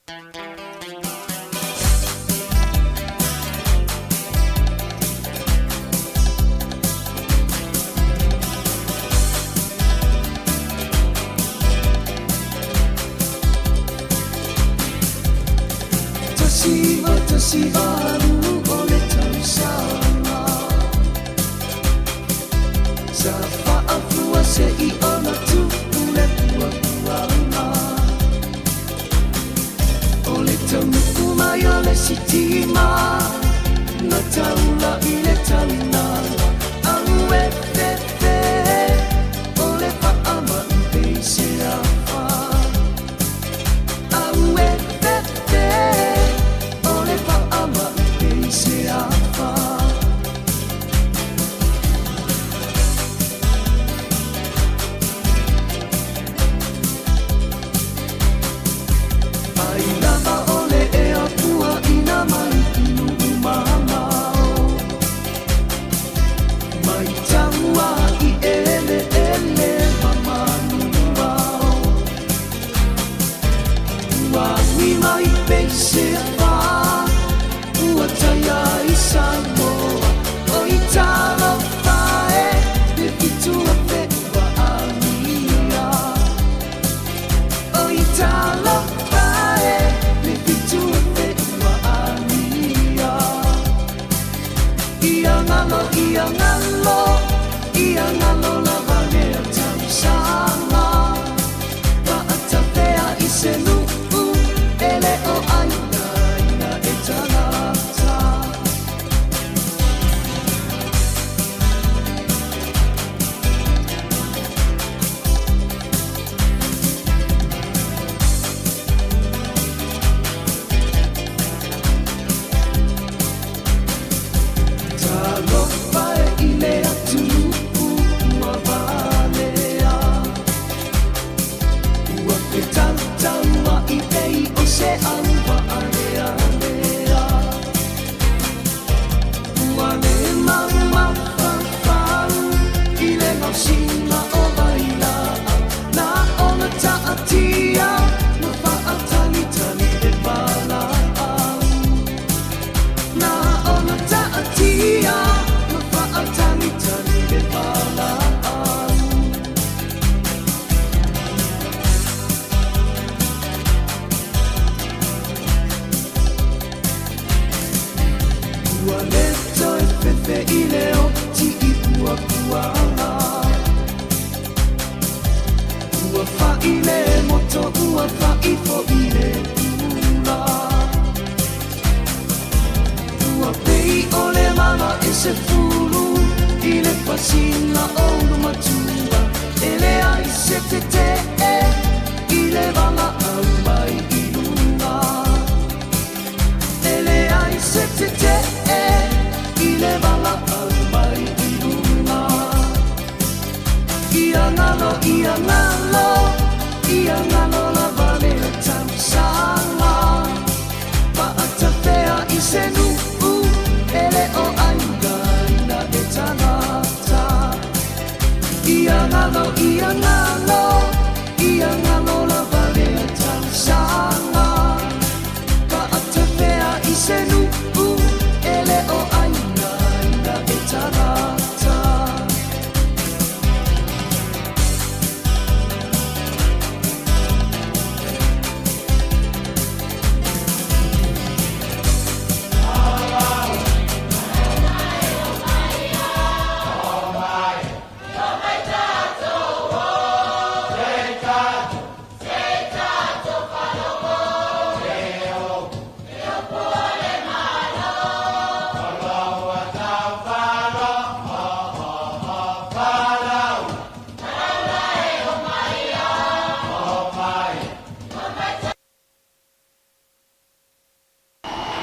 1918 o le tausaga Sa faafua se'i ona tupu le puapuaga O le taunuu mai o le sitima Na taula i le taulaga Aue fefe o le faamai peiseafa Aue fefe o le faamai peiseafa Ai lava o le ea puaina mai i nuu mamao Mai taua i eleele ma manuvao Ua ui mai peiseafa Ua taia i Samoa Oi talofa e Le 7000 ua amia Oi talofa e Le 7000 ua amia Ia ngalo, ia ngalo Ia ngalo lava lea tausaga Paatafea i se nuu E le o aina ina e tagata Talofa e i le atunuu ua valea Ua fetautaua'i pei o se auvaalealea Ua le maumafafau i le gaosiga o vailaau Na ona taatia ma faatalitali le valaau Na ona taatia ma faatalitali le valaau Ua le toe fefe i le oti i puapuaga Ua fa'i le moto ua fa'i fo'i le pula Ua pei o le mala e se fulu i le pasina o ulumatua E leai se tetee i le valaau mai i luga E leai se tetee i le valaau mai i luga Ia ngalo, ia ngalo, ia ngalo lava le tausaga Paatafea i se nuu e le o aina e tagata Ia ngalo, ia ngalo, ia ngalo lava le tausaga Paatafea i se nuu e le o aina e tagata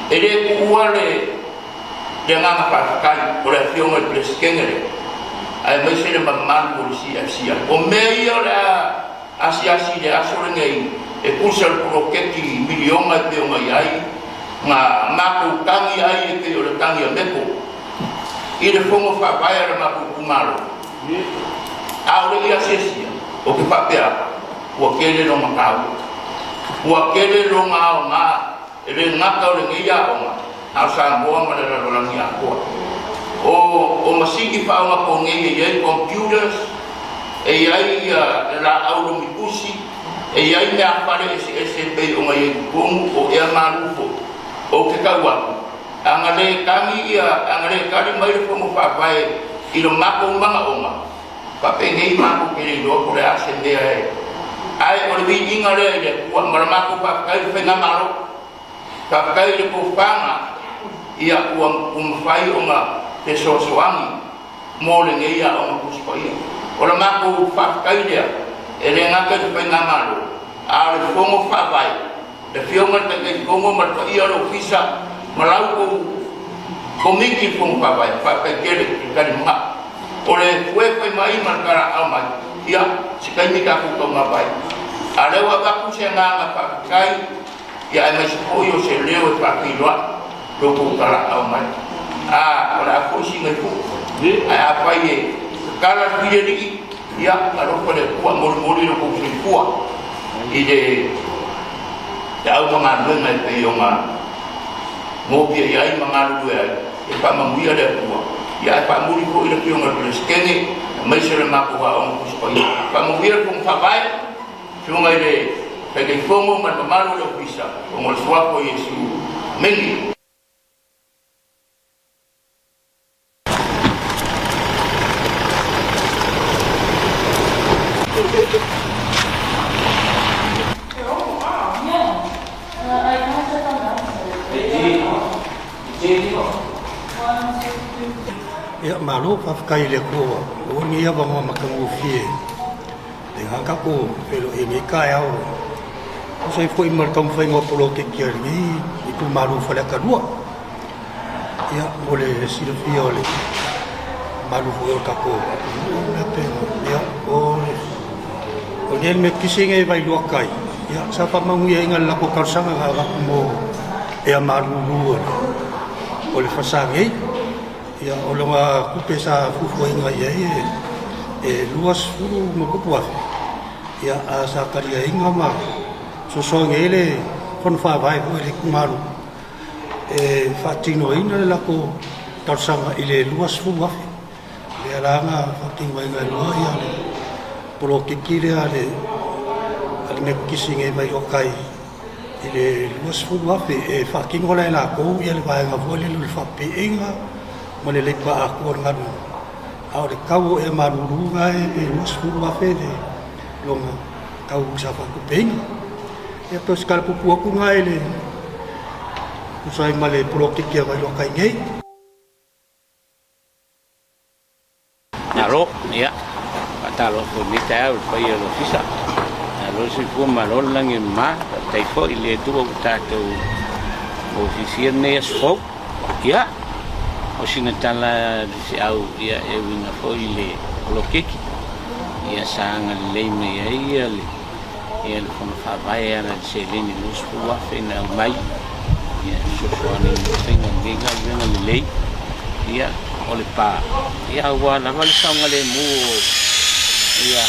E le tuua le le agaga faafetai o le Afioga i le Peresetene lea, aemaise le mamalu o le CFCI. O mea ia o le a asiasi i le aso lenei e tusa le poloketi miliona e pei ona i ai na matou tagi ai e pei o le tagi a Meko i le fono faavae a le matou itumalo. A o le i asiasia, ou te faapea atu, ua tele lona taua. Ua tele lona aoga e le gata o lenei aoga, a o Samoa ma le lalolagi atoa. O o masini faaonaponei e i ai computers, e i ai le laau lomitusi, e i ai meafale eseese e pei ona i ai i totonu o ea malu foi. Ou te tau atu, a na le tagi ia, a na le tali mai le Fono Faavae i lo matou manaoga, Faapenei matou te le iloa po o le a se mea e ae o le viiga lea i le Atua ma le matou faafetai i le Faigamalo. Faafetai i le tofaga ia ua mafai ona fesoasoani mo lenei aoga Tusi Paia. O le matou faafetai lea e le gata i le Faigamalo a o le Fono Faavae, le Afioga i le Taitaifono ma le paia o le Ofisa ma la outou Komiti i le Fono Faavae, faafetai tele i le talimanao. O le fue fai mai ma le talaaao mai, ia, se taimi tatou taumafai. A o lea ua avatu se agaga faafetai, ia aemaise foi o se leo e faafeiloai lo outou talaaao mai. A, o le a foi sina i fua, ae afai e tatala le filialii, ia, alofa le Atua, molimoli lo outou soifua i le feau ma galuega e pei ona mopia i ai ma galulue ai, e faamanuia le Atua, ia ae faamuli foi le Afioga i le Peresetene, aemaise o le matou Aoga Tusi Paia. Faamanuia le Fono Faavae, Afioga i le Taitaifono ma le mamalu o le Ofisa, ona o le Suafa o Iesu. Amene. Ia, malo, faafetai i le Atua ua maua lenei avanoa matagofie e ga tatou feiloai i lenei taeao e tusa ai foi ma le taumafaiga o poloketi a lenei itumalo o Faleata 2. Ia, mo le silafia o le mamalu foi o le tatou atunuu, ia pe, ia, o le o lenei metotisi nei i Vailua Tai, ia, sa faamanuiaina i le latou talosaga na avatu mo ea malulu o le FASA nei. Ia, o lona tupe sa fuafuaina i ai e $20,000+, ia, a sa taliaina ma fesoasoani ai le Fono Faavae foi a le itumalo e faatinoina le latou talosaga i le $20,000. Lea la na faatinoina ai loa ia le poloketi lea a le Metotisi nei mai Lokai i le $20,000 e faatino la e latou ia le vaega foi lele o le faapeega ma le leipa atoa o le galuega. A o le tau o ea malulu na e $20,000 le lona tau sa faatupeina. Ia pei o se tala puupuu atu lena i le tusa ai ma le poloketi a Vailoatai nei. Malo, ia, faatalofa foi i lenei taeao i le paia o le Ofisa. Malo le soifua, malo le lagi e mama, faafetai foi i le Atua ua tatou maua lenei aso fou. Ia, o sina tala a le feau ia e uiga foi i le poloketi, ia sa agalelei mai ai ia le ia le Fono Faavae e ala i le seleni $20,000 na aumai ia e fesoasoani i le faiga o lenei galuega lelei ia o le pa ia aua lava le saogalemu o ia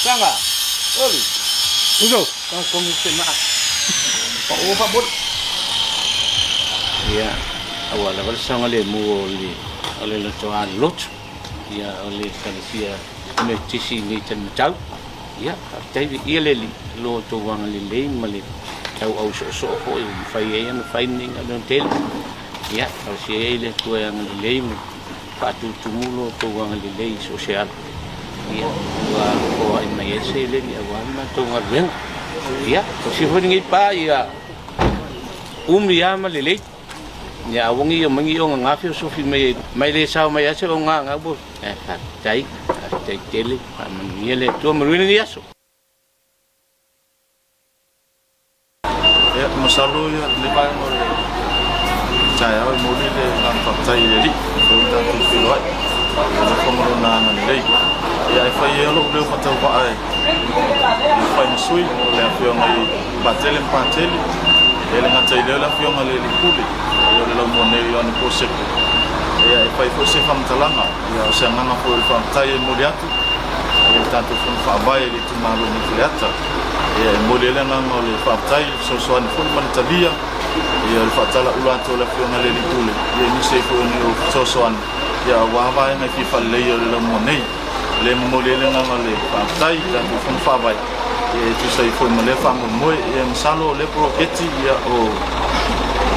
Sanga Olu Uso Tonu se maa Pao fa Ia aua lava le saogalemu o le o le lotoa lotu ia o le ekalesia Metotisi i nei talimatau. Ia, faafetai viia le Alii i lo outou agalelei ma le tauau soosoo foi ua mafai ai ona fai lenei galuega tele. Ia, talosia ai le Atua e agalelei ma faatutumu lo outou agalelei i so o se ala. Ia, ua foai mai ai le seleni aua le matou galuega. Ia, talosia foi lenei pa ia umi lava ma lelei. Ia aua ne i omai ni ogaga feosofi mai mai le sao mai lava se ogaga ua Ae faafetai, faafetai tele, faamanuia le Atua, manuia lenei aso. Ia, masalo ia lenei vaega o le taeao e momoli le agaga faafetai i le Alii o lea ua tatou feiloai i le alofa ma Lona agalelei. Ia ae fai ia lou leo faatauvaa e fai ma sui o le Afioga i Patele ma Patele, e le gata i lea o le Afioga i le Alii Pule, ia o le laumua nei o Ioane Koseko. Ia e fai foi se faamatalaga, ia o se agaga foi o le faafetai e momoli atu le tatou Fono Faavae i le itumalo nei Faleata. Ia e momoli ai le agaga o le faafetai i le fesoasoani foi ma le talia ia o le faatalaula atu o le Afioga i le Alii Pule ia i nisi ai foi o ni fesoasoani ia aua vaega e fia faaleleia o le laumua nei. O lea e momoli ai le agaga o le faafetai i le tatou Fono Faavae ia e tusa ai foi ma lea faamoemoe. Ia masalo o lea poloketi ia o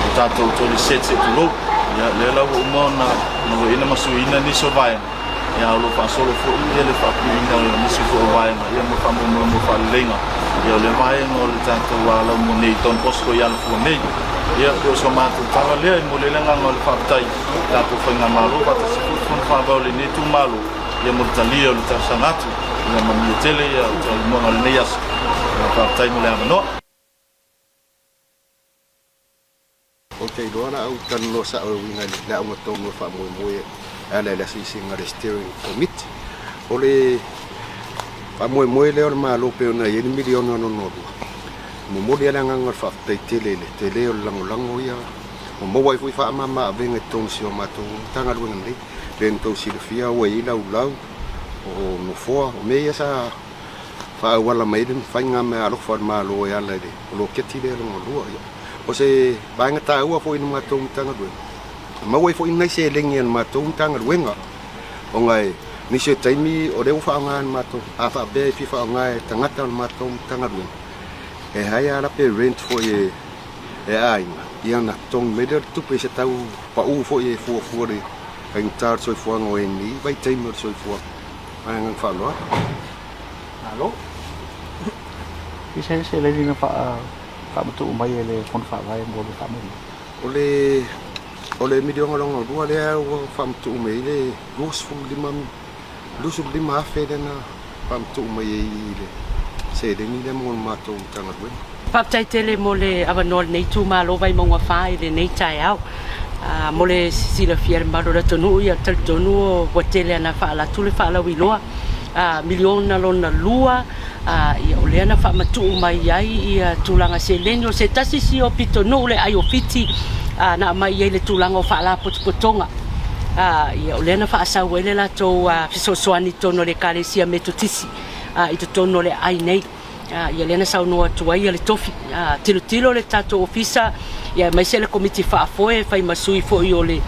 le tatou toilet set se i tulou ia lea la ua uma ona galueaiina ma suiina nisi o vaega ia a o lo o faasolo foi ia le faapipiina o nisi foi o vaega ia mo le faamoemoe mo le faaleleiga ia o lea vaega o le tatou laumua nei i Don Bosco i Alafua nei. Ia pei o so matou tala lea e momoli ai le agaga o le faafetai i le tatou faigamalo faatasi foi le Fono Faavae o lenei itumalo ia mo le talia o le talosaga atu. Ia manuia tele ia taualumaga o lenei aso. Ia faafetai mo le avanoa. Ou te iloa la au talanoa sao e uiga i le aoga tonu e faamoemoe e ala i le asiasiga a le Steering Committee. O le faamoemoe lea o le Malo pei ona i ai le miliona lona lua, e momoli lava le agaga o le faafetai tele i le tele o le lagolago ia ua maua ai foi faamama avega i totonu o si o matou Matagaluega nei. Pei ona outou silafia ua i ai laulau o nofoa, o mea ia sa faaauala mai ai le faiga meaalofa a le Malo e ala i le poloketi lea lona lua. O se vaega taua foi i le matou Matagaluega, e maua ai foi nai seleni a le matou Matagaluega, ona e nisi o taimi o lea ua faaaoga e le matou, a faapea e fia faaaoga e tagata o le matou Matagaluega, e hire lava pe rent foi e aiga, ia ona totogi mai lea o le tupe i se tau pau foi e fuafua i le faigata o le soifuaga o lenei vaitaimi o le soifuaga. Ma le agaga faaaloalo. Malo. I se seleni na faamatuu mai e le Fono Faavae mo le faamoemoe? O le o le miliona lona lua lea ua faamatuu mai ai le 25 25 afe lea na faamatuu mai ai i le seleni lea mo le matou Matagaluega. Faafetai tele mo le avanoa o lenei itumalo Vaimauga 4 i lenei taeao. Mo le silafia e le mamalu o le atunuu, ia talitonu ua tele ana faalatu le faalauiloa miliona lona lua, ia o lea na faamatuu mai ai ia tulaga seleni o se tasi isi o pitonuu le ai o Fiti na aumai i ai le tulaga o faalapotopotoga. Ia o lea na faasau ai le latou fesoasoani i totonu o le Ekalesia Metotisi i totonu o le aai nei. Ia lea na saunoa atu ai le tofi. Tilotilo le tatou ofisa ia aemaise le komiti faafoe e fai ma sui foi o le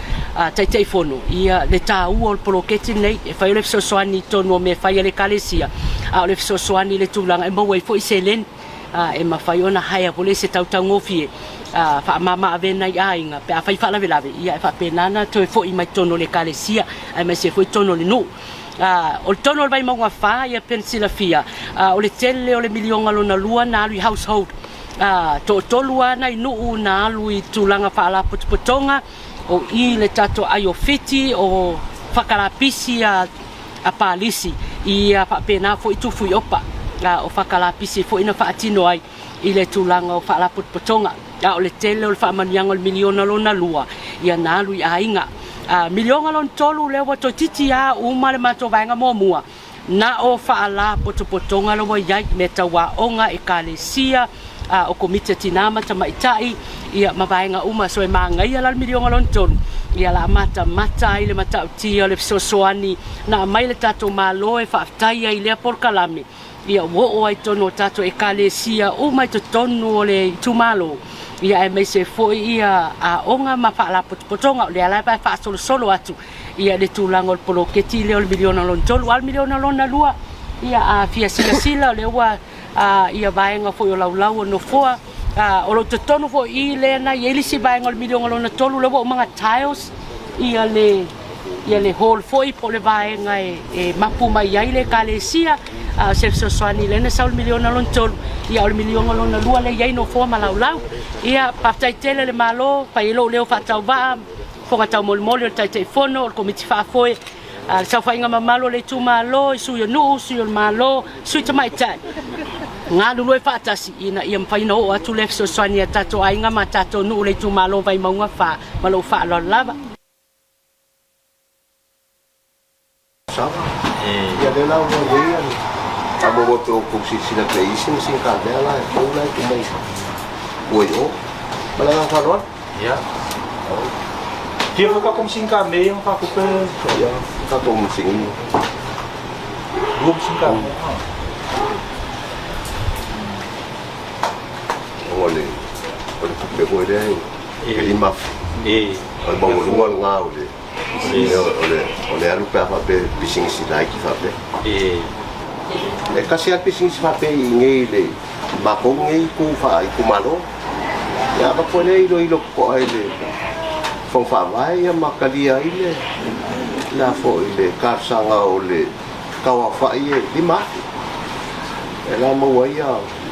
Taitaifono ia le taua o le poloketi lenei e fai o le fesoasoani i totonu o mea e fai a le Ekalesia a o le fesoasoani i le tulaga e maua ai foi seleni e mafai ona hire foi lea se tautaugofie faamama avega i aiga pe afai faalavelave ia e faapena ona toe foi mai totonu o le Ekalesia aemaise foi totonu o le nuu. O le tonu o le Vaimauga 4, ia pei ona silafia, o le tele o le miliona lona lua na alu i household. Toatolu lava nai nuu na alu i tulaga faalapotopotoga, o i le tatou ai o Fiti, o Fakalapisi a Palisi, ia faapena foi Tufuiopa, o Fakalapisi foi na faatino ai i le tulaga o faalapotopotoga. A o le tele o le faamanuiaga o le miliona lona lua, ia na alu i aiga. A miliona lona tolu, lea ua toeitiiti lava uma le matou vaega muamua, na o faalapotopotoga la ua i ai, mea tau aoga, ekalesia, o komiti a tina ma tamaitai, ia ma vaega uma. So e manaia la le miliona lona tolu, ia la matamata ai le matautia o le fesoasoani na aumai le tatou Malo e faafetai ai i lea polokalame. Ia ua oo ai totonu o tatou Ekalesia uma i totonu o le itumalo, ia aemaise foi ia aoga ma faalapotopotoga. O lea lava e faasolosolo atu ia le tulaga o le poloketi lea o le miliona lona tolu. A o le miliona lona lua, ia a fia silasila o lea ua ia vaega foi o laulau o nofoa, o lo o totonu foi i lea na i ai le isi vaega o le miliona lona tolu, lea ua uma ona tiles ia le ia le hall foi po o le vaega e mapu mai ai le Ekalesia, a o se fesoasoani lea na sau le miliona lona tolu, ia o le miliona lona lua lea e i ai nofoa ma laulau. Ia, faafetai tele le Malo, fai ai lou leo faatauvaa, fofoga taumolimoli o le Taitaifono, o le Komiti Faafoe, a le saofaiga mamalu o le itumalo, i sui o nuu, sui o le Malo, sui tamaitai, galulue faatasi ina ia mafai ona oo atu lea fesoasoani i a tatou aiga ma a tatou nuu i le itumalo o Vaimauga 4. Ma lou faaaloalo lava. Sama. Ia lea la ua i ai le faamoemoe pea outou silasila pea i isi masini kamea la e fou la e tuu mai ua i o. Ma le agaga faaaloalo. Ia. Fia foi tatou masini kamea ia ma tatou pe. Ia, tatou masini. Lua masini kamoa. O le o le tupe foi lea e 5,000. O le maualuga lena o le o le o le alu pe a faapea pisinisi laiti faapea. E tasi lava le pisinisi faapea i inei i le matou nei itu faa-itumalo. Ia avatu ai lea iloilo totoa i le Fono Faavae ia ma talia ai le le a foi le talosaga o le tauaofai e 5,000. E la maua ai ia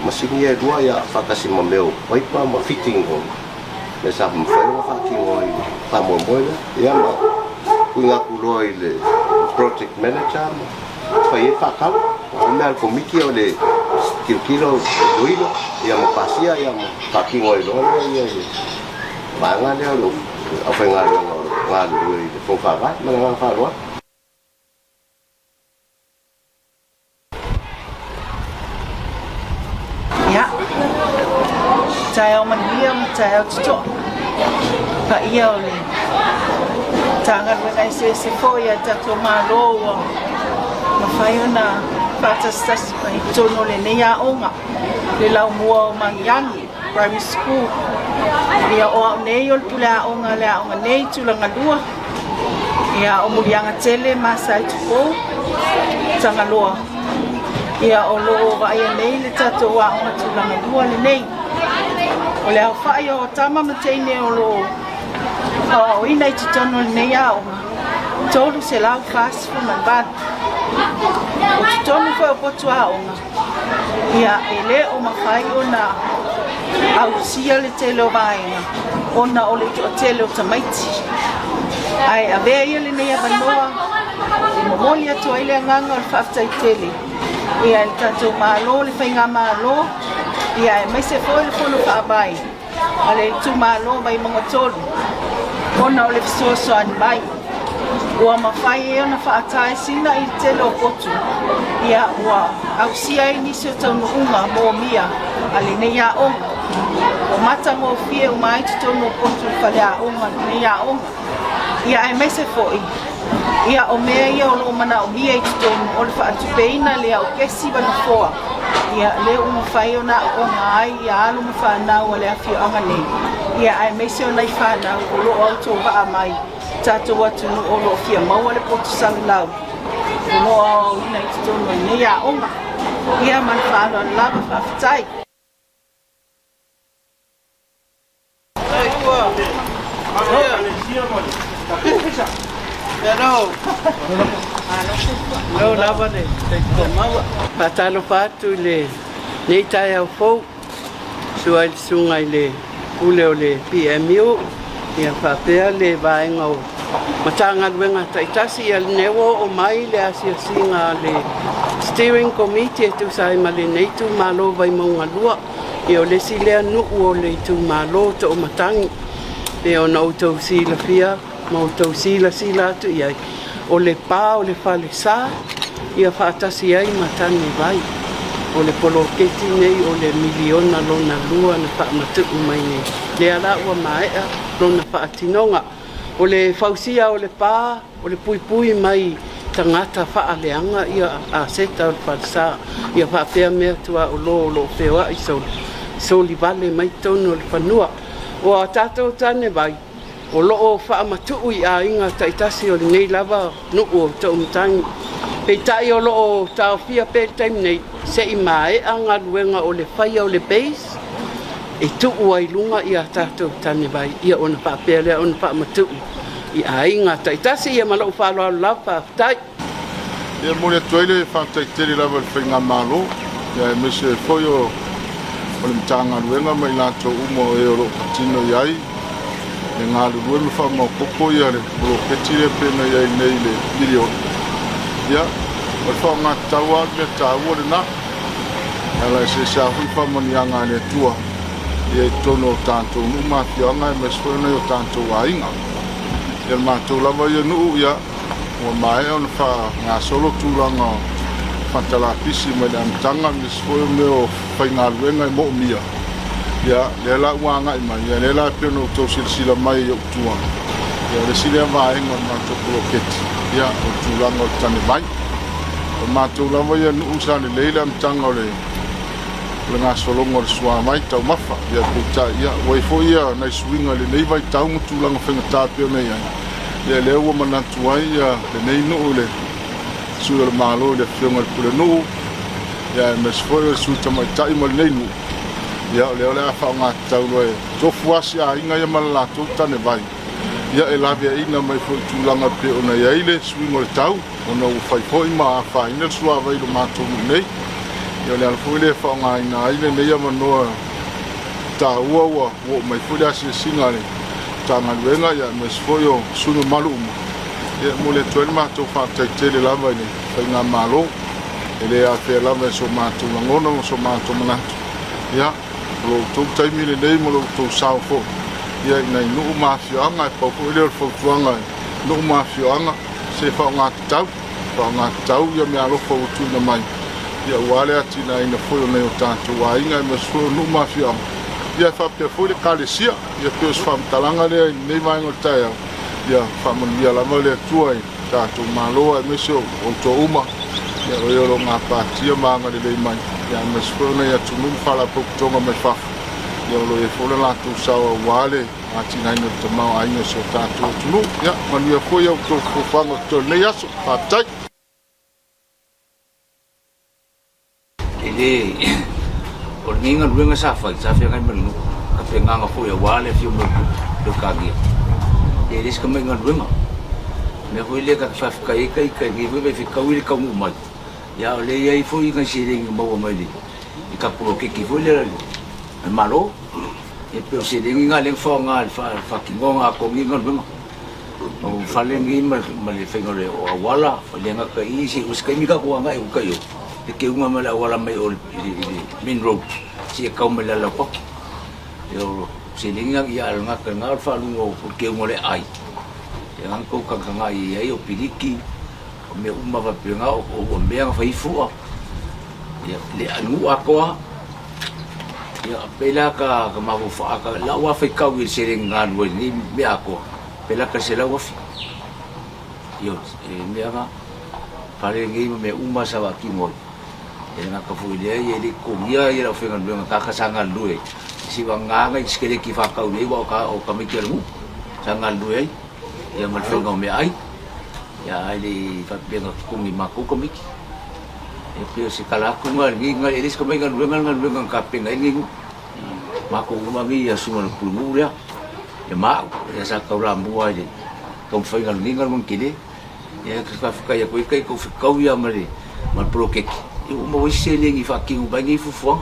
masini ia e lua ia faatasi ma mea o paipa ma fitting o mea sa mafai ona faatino i le faamoemoe lea. Ia ma tuuina atu loa i le project manager ma fai ai le faatau. O le mea a le komiti o le tilotilo iloilo ia ma pasia ia ma faatino ai loa lea ia le vaega lea o le aufaigaluega o lo o galulue i le Fono Faavae. Ma le agaga faaaloalo. Ia, taeao manuia ma taeao totoa. Paia o le Matagaluega eseese foi a le tatou Malo ua mafai ona faatasitasi mai i totonu o lenei aoga le laumua o Magiagi Primary School. Ia, o au nei o le pule aoga a le aoga nei Tulagalua. Ia, o Muliagatele ma Saitupou, Tagaloa. Ia, o lo o vaaia nei le tatou aoga tulagalua lenei. O le aofai o tama ma teine o lo o aoaoina i totonu o lenei aoga, 348. O totonu foi o potu aoga, Ia, e le o mafai ona ausia le tele o vaega ona o le toatele o tamaiti. Ae avea ia lenei avanoa e momoli atu ai le agaga o le faafetai tele ia i le tatou Malo, le Faigamalo, ia aemaise foi le Fono Faavae a le itumalo Vaimauga 3 ona o le fesoasoani mai ua mafai ai ona faataesina i le tele o potu ia ua ausia ai nisi o taunuuga moomia a lenei aoga. Ua matagofie uma ai totonu o potu o le faleaoga lenei aoga. Ia aemaise foi ia o mea ia o lo o manaomia i totonu o le faatupeina lea o kesi ma nofoa ia lea ua mafai ona aooga ai ia alo ma fanau a le afioaga nei ia aemaise o nai fanau o lo o autovaa mai tatou atunuu o lo o fia maua le poto salalau o lo o aoaoina i totonu o lenei aoga. Ia ma le faaaloalo lava faafetai. Malo lava le maua. Faatalofa atu i lenei taeao fou, susu ai le susuga i le Pule o le PMU, ia faapea le vaega o Matagaluega taitasi. Ia lenei ua oo mai le asiasiga a le Steering Committee e tusa ai ma lenei itumalo Vaimauga 2. Ia o le isi lea nuu o le itumalo o Toomatagi, pei ona outou silafia ma outou silasila atu i ai, o le pa o le falesa ia faatasi ai ma tanevai. O le poloketi nei o le miliona lona lua na faamatuu mai nei, lea la ua maea lona faatinoga. O le fausia o le pa, o le puipui mai tagata faaleaga ia aseta o le falesa, ia faapea mea tuaolo o lo o feoai soli vale mai totonu o le fanua. O a tatou tanevai, o lo o faamatuu i aiga taitasi o lenei lava nuu o Toomatagi. Peitai o lo o taofia pea i le taimi nei, se i maea galuega o le faia o le base e tuu ai luga ia tatou tanevai, ia ona faapea lea ona faamatuu i aiga taitasi. Ia ma lou faaaloalo lava, faafetai. E momoli atu ai le faafetai tele lava i le Faigamalo, aemaise ai foi o le Matagaluega ma i latou uma o e o lo o patino i ai le galulue ma faamaopoopo le poloketi lea pei ona i ai nei i le miliona. Ia, o le faaaogatatau lava o le mea taua lena, e ala eseese lava foi faamanuiaga a le Atua i totonu o tatou nuu ma afioaga aemaise foi o nai o tatou aiga. Ia, le matou lava ia nuu, ia, Ua maea ona faagasolo tulaga o fata lapisi mai le amataga aemaise foi o mea o faigaluega e moomia. Ia, lea la ua agai mai, ia lea la e pei ona outou silasila mai i ou tua, ia o le isi lea vaega o le matou poloketi, ia o le tulaga o le tanevai. O matou lava ia nuu sa lelei le amataga o le o le gasologa o le suavai taumafa, ia peitai ia ua i ai foi ia nai suiga i lenei vaitau ma tulaga faigata e pei ona i ai, ia lea ua manatu ai ia lenei nuu i le Sui o le Malo i le Afioga i le Pulenuu, ia aemaise foi o le Sui Tamaitai ma lenei nuu, ia o lea o le a faaaoga tatau loa e tofu lava si aiga ia ma le latou tanevai, ia e laveaiina mai foi i tulaga e pei ona i ai le suiga o le tau, ona ua fai foi ma afaina le suavai i lo matou nuu nei. Ia o le ala foi lea e faaaogaina ai lenei avanoa taua ua oo mai foi le asiasiga a le Matagaluega ia aemaise foi o sui usufono mamalu uma. Ia e momoli atu ai le matou faafetai tele lava i le Faigamalo, e le afea lava e so matou lagona ma so matou manatu. Ia, o lo outou taimi lenei ma lo outou sao foi ia i nai nuu ma afioaga, e pau foi lea o le fautuaga i nuu ma afioaga, se faaaoga tatau, faaaoga tatau ia meaalofa ua tuuina mai, ia aua le atinaeina foi o nai o tatou aiga aemaise foi o nuu ma afioaga, ia e faapea foi le Ekalesia. Ia pei o se faamatalaga lea i lenei vaega o le taeao, ia faamanuia lava le Atua i le tatou Malo aemaise o outou uma, ia o e o lo o gapatia ma agalelei mai, ia aemaise foi o nai atunuu ma faalapotopotoga mai fafo, ia o lo o i ai foi le latou sao aua le atinaeina o le tamaoaiga o si o tatou atunuu. Ia manuia foi a outou fofofaga o totoe i lenei aso. Faafetai. E le, o lenei galuega sa fai, sa feagai ma le nuu, tapenaga foi aua le afio mai o Peretania. E le se tamai galuega. O mea foi lea ta te faafetai ai ita i lenei foi vaifetau i le taunuu mai, ia a o lea e i ai foi nai seleni na maua mai i le tatou poloketi foi lea a le Malo. E pei o seleni na lea na faaaoga i le faatinoga atoa o lenei galuega. O fale nei ma le faiga o auala, e le gata i i, se taimi tatou agai i uta i o, le teuga mai le auala mai o i le main road seia tau mai i le Aleipata. O seleni na, ia a o le gata i lena o le faaaluga o le teuga o le aai, ia lena na tou tagatagai i ai, o piliki, o mea uma faapena, o mea na fai ai fua, ia le nuu atoa. Ia pei la ka mafaufau, lau lava faitau i le seleni na alu ai i lenei mea atoa, pe lata i le $100,000. Ioe, e mea na, fale nei ma mea uma sa faatino ai. E le gata foi i lea, e le i totogia le aufaigaluega tagata sa galulue ai, seiavagana nai sikeleti faatau i ai aua o tamaiti a le nuu sa galulue ai, ia ma le faiga o meaai, ae le i faapea na totogi e matou tamaiti. E pei o se tala atu lena i lenei, e le o se tamai galuega le galuega na tapena ai lenei nuu. Matou uma nei ia susuga i le pulenuu lea, ia ma au, ia sa taulamua i le taumafaiga o lenei galuega tele. Ia e faafetai atu ai kai tou fetau ia ma le poloketi, ia ua maua ai se seleni e faatino mai ai nei fuafuaga.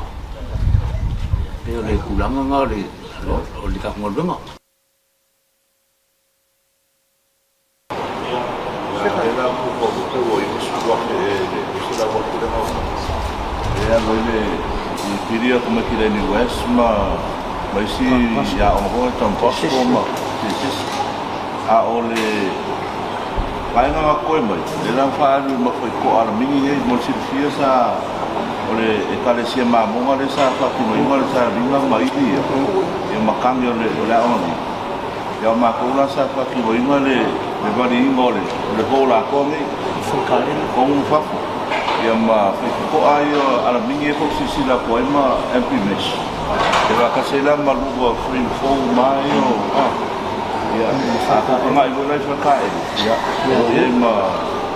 E pei o le tulaga lena o le tatou galuega. Ma isi aoga foi lea Don Bosco ma a o le vaega na totoe mai lea la na faaalu i Mafaitoa Alamigi nei mo le silafia sa o le Ekalesia Mamoga lea sa faatinoina le savaliga ma ili ia ma tagi o le aoga nei. Ia o matou la sa faatinoina le valiina o le hall atoa nei, totonu ma fafo, ia ma faitotoa ia alamini ia tou silasila atu ai ma MP mesh. E faatasi ai la ma lua frame fou uma ia o a. Ia a tou tagai foi la i Falekaele, ia o lo o i ai ma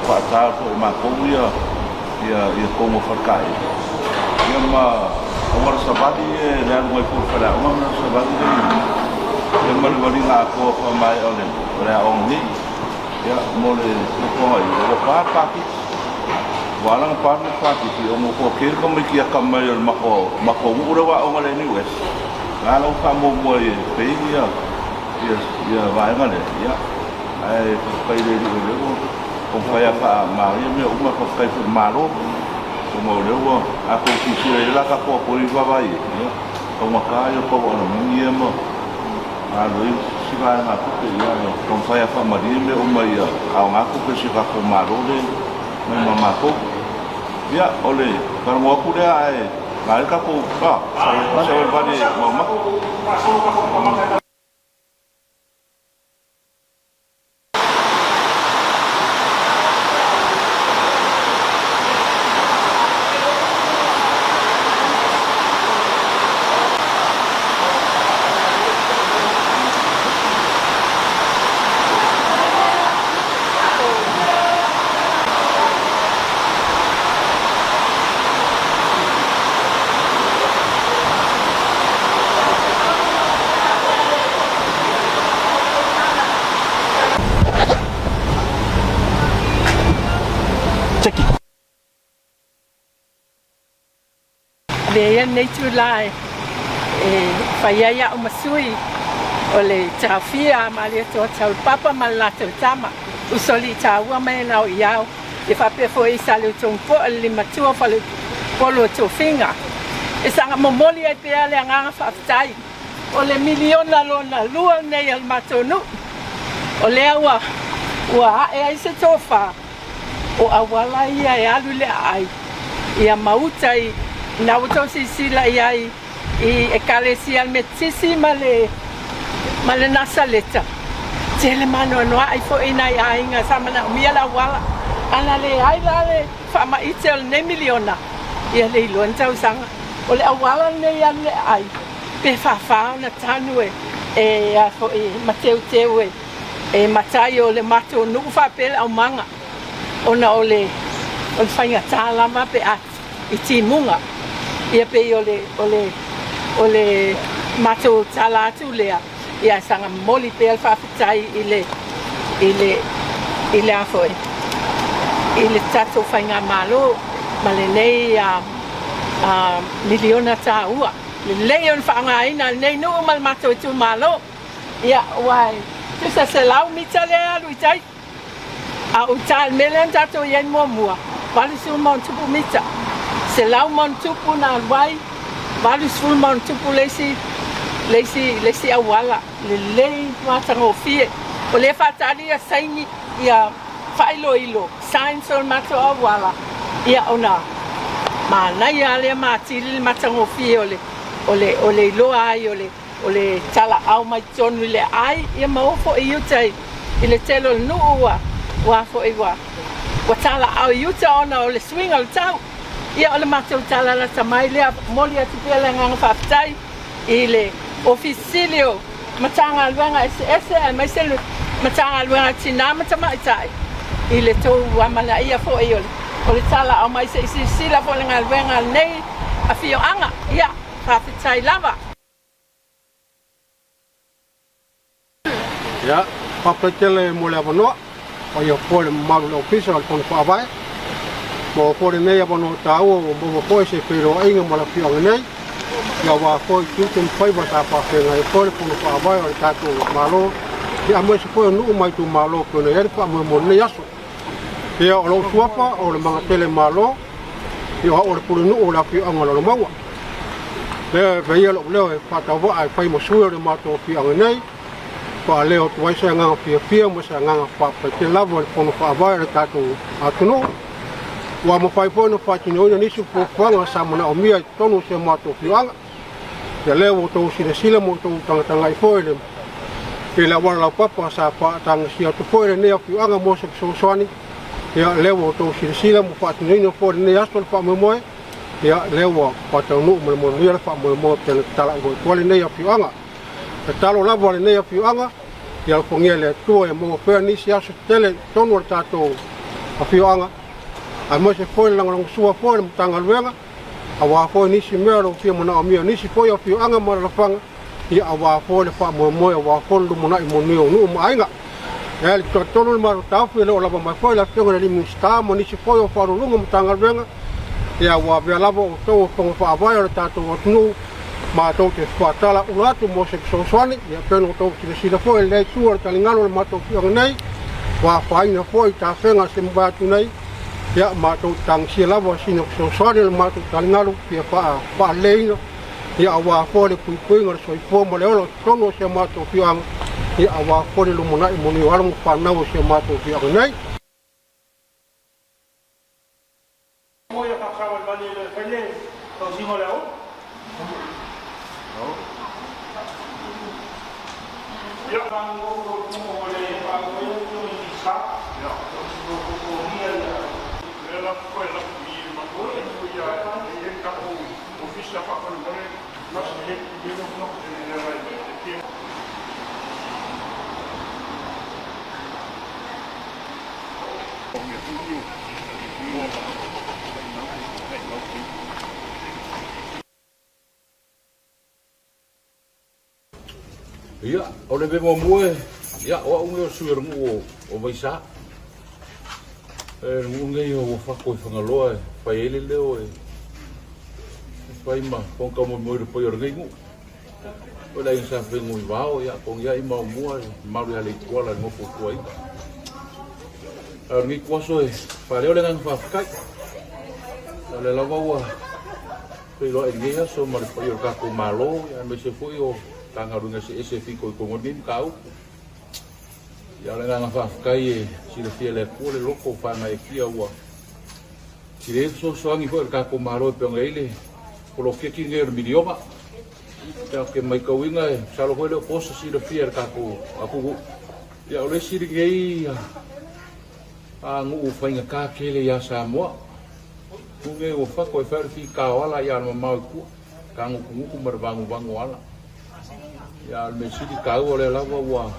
faata foi e matou ia ia totonu o Falekaele. Ia ma auala savali e le alu ai foi i le faleaoga ma le savali lea i ia ma le valiga atoa faamaea o le o le aoga nei. Ia mo le fuafuaga i ua pa le paketi. Ua ala ona pa le paketi ona ua toatele tamaiti atamai o le matou nuu lea ua aoga i le NUS. La la ua faamuamua e pay ia ia vaega lea. Ia ae faafetai i le Alii o lea ua taumafai lava e faamaonia mea uma, faafetai foi i le Malo ona o lea ua a tou silasila i ai o le a tatou atoa i vaavaai i ai, ia, taugata ia o tau alumini ia ma alu ai isi vaegatupe, ia ae taumafai lava e faamalie mea uma ia aoga tupe a si o tatou Malo lea mai ma matou. Ia, o le talanoa atu lea ae la e tatou, a, savalivali e maumate. Jackie. Avea ia lenei itulā e fai ai a'u ma sui o le taofia a Malietoa Taulapapa ma le latou tama, usoalii taua ma e nao i ao, ia faapea foi i Saleutogipoe le limatua o Faleupolu o Tofiga. E saga momoli ai pea le agaga faafetai o le miliona lona lua lenei a le matou nuu, o lea ua ua ae ai se tofa o auala ia e alu i le aai ia ma uta i na ua tou silasila i ai i Ekalesia le Metotisi ma le ma le Nasaleta. Tele maanoanoa'i foi nai aiga sa manaomia le auala, a na leai la le faamaite o lenei miliona, ia le iloa ni tausaga. O le auala lenei e alu i le aai pe fāfā ona tanu e e a foi ma teuteu e e matai o le matou nuu faapea le aumaga ona o le o le faigata lava pe a i timuga. Ia pei o le o le o le matou tala atu lea, ia saga momoli pea le faafetai i le i le i le a foi i le tatou faigamalo ma lenei a a miliona taua. Lelei ona faaaogaina e lenei nuu ma le matou itumalo. Ia aua e tusa 100 mita lea e alu i tai. A o uta i le mea lea na tatou i ai muamua, 80+ mita, 100+ na alu ai, 80+ le isi, le isi, le isi auala lelei matagofie. O lea e faatali ia saini, ia faailoilo, signs o le matou auala, ia ona manaia lava lea ma atili le matagofie o le, o le, o le iloa ai o le O le talaau mai totonu i le aai, ia ma o foi i uta i le tele o le nuu ua, ua foi ua, ua talaau i uta ona o le suiga o le tau. Ia o le matou tala lata mai lea, momoli atu pea le agaga faafetai i le Ofisa Sili o Matagaluega eseese aemaise le Matagaluega o Tina ma Tamaitai i le tou amanaia foi o le, o le talaau mai se i silasila foi i le galuega a lenei afioaga. Ia, faafetai lava. Ia, faafetai tele mo le avanoa, paia foi le mamalu o le Ofisa o le Fono Faavae. Maua foi lenei avanoa taua ua maua foi se feiloaiga ma le afioaga nei, ia aua foi tiute ma faiva sa faafeagai ai foi le Fono Faavae o le tatou Malo, ia aemaise foi o nuu ma itumalo e pei ona i ai le faamoemoe o lenei aso. Ia, o lou suafa o le Magatele Malo, ia o au o le Pulenuu o le afioaga o Lalomauga. Lea e avea lou leo e faatauvaa e fai ma sui o le matou afioaga nei, faaleo atu ai se agaga fiafia ma se agaga faafetai tele lava i le Fono Faavae a le tatou atunuu. Ua mafai foi ona faatinoina nisi o fuafuaga sa manaomia i totonu o si a matou afioaga. Ia lea ua outou silasila ma outou tagatagai foi i le i le auala laupapa sa faatagisia atu foi e lenei afioaga mo se fesoasoani. Ia lea ua outou silasila ma faatinoina foi i lenei aso le faamoemoe. Ia lea ua faataunuu ma le manuia le faamoemoe e pei ona tatala atu ai lenei afioaga. Tatalo lava lenei afioaga ia alofagia e le Atua ia maua pea nisi aso tetele i totonu o le tatou afioaga, aemaise foi le lagolagosua foi a le Matagaluega, aua foi nisi mea o lo o fia manaomia nisi foi afioaga ma alaalafaga, ia aua foi le faamoemoe, aua foi le lumanai manuia o nuu ma aiga. Ia, le talitonu le matou taofi e le o lava mai foi le Afioga i le Minisita ma nisi foi o Faauluuluga o Matagaluega, ia ua avea lava outou o fono faavae o le tatou atunuu matou te faatala ula atu mo se fesoasoani. Ia pei ona outou silasila foi i lea itu o le taligalu o le matou afioaga nei, ua afaina foi i tafega se mavae atu nei. Ia matou te tagisia lava sina fesoasoani o le matou taligalu fia faaleleina, ia aua foi le puipuiga o le soifua ma le ola o totonu o si a matou afioaga, ia aua foi le lumanai manuia o alo ma fanau o si a matou afioaga nei. Ia, o le mea muamua, ia, o au lenei o le sui o le nuu o Vaisā. E nuu nei o Uafato i Fagaloa e fai ai le leo e fai ma fono taumoemoe i le paia o lenei nuu. O le aiga sa Fenunuivao, ia atonu ia i maomua le mamalu ia Leituala i le nofo tuaiga. A o lenei ituaso e faaleo le agaga faafetai. O lea lava ua feiloai i lenei aso ma le paia o le tatou Malo, ia aemaise foi o Matagaluega eseese e fitoitonu ai lenei mataupu. Ia o le agaga faafetai e silafia e le Atua le loto faagaeetia ua sili ai le fesoasoani foi a le tatou Malo e pei ona i ai le poloketi lenei o le miliona. Ia ou te matauina e masalo foi e le o po se silafia e le tatou atunuu. Ia o le isi lenei nuu faigata tele ia Samoa. Nuu nei ua fato e fai o le fitaoala ia le mamao i tua, tagutugutu ma le vaguvanu o ala. Ia a o le mea sili taua o lea lava ua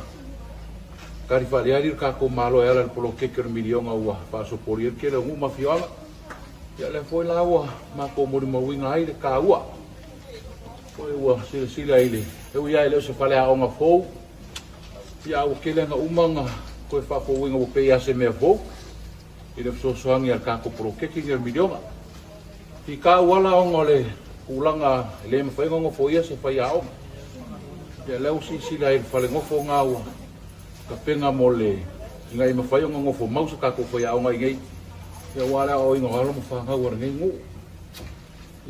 tali faaliali le tatou Malo e ala i le poloketi o le miliona ua faasopolia ai le tele o nuu ma afioaga. Ia lea foi la ua matou molimauina ai le taua foi ua silasila i le e ui lava e le o se faleaoga fou, ia a ua tele lava ina uma ona toe faafouina ua pei lava o se mea fou i le fesoasoani a le tatou poloketi lenei o le miliona. I ka auala ona o le tulaga e le mafai ona nofoia se faiaoga. Ia lea ua silasila ai i le fale nofo na ua tapena mo le ina ia mafai ona nofo mau se tatou faiaoga i inei. Ia aua le aoaoina o alo ma fanau a lenei nuu.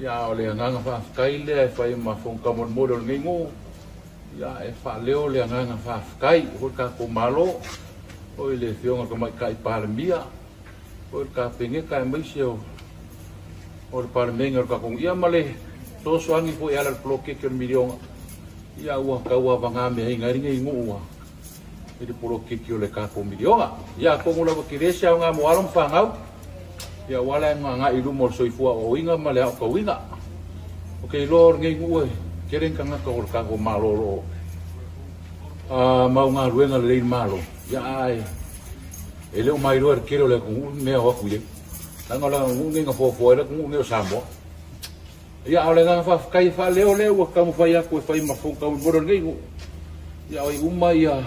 Ia a o le agaga faafetai lea e fai ma fono taumolimoli o lenei nuu, ia e faaleo le agaga faafetai i le tatou Malo, foi le Afioga i le Tamaitai Palemia, foi le Kapeneta aemaise o le Palemene o le tatou nuu, ia ma le fesoasoani foi e ala i le poloketi o le miliona, ia ua tauavagameaina ai lenei nuu ua i le poloketi o le tatou miliona. Ia atonu lava tele se aoga mo alo ma fanau, ia aua le agai i luma o le soifua aoaoina ma le aotauina. Ou te iloa o lenei nuu e tele ni tagata o le tatou Malo o lo o mau galuega lelei i le Malo, ia ae e le o mailoa e le tele o le atunuu le mea o atu i ai. Leaga o le atunuu lenei na foafoa ai le atunuu lenei o Samoa. Ia, a o le agaga faafetai e faaleo lea ua taumafai atu e fai ma fono taumolimoli o lenei nuu. Ia, o ai uma ia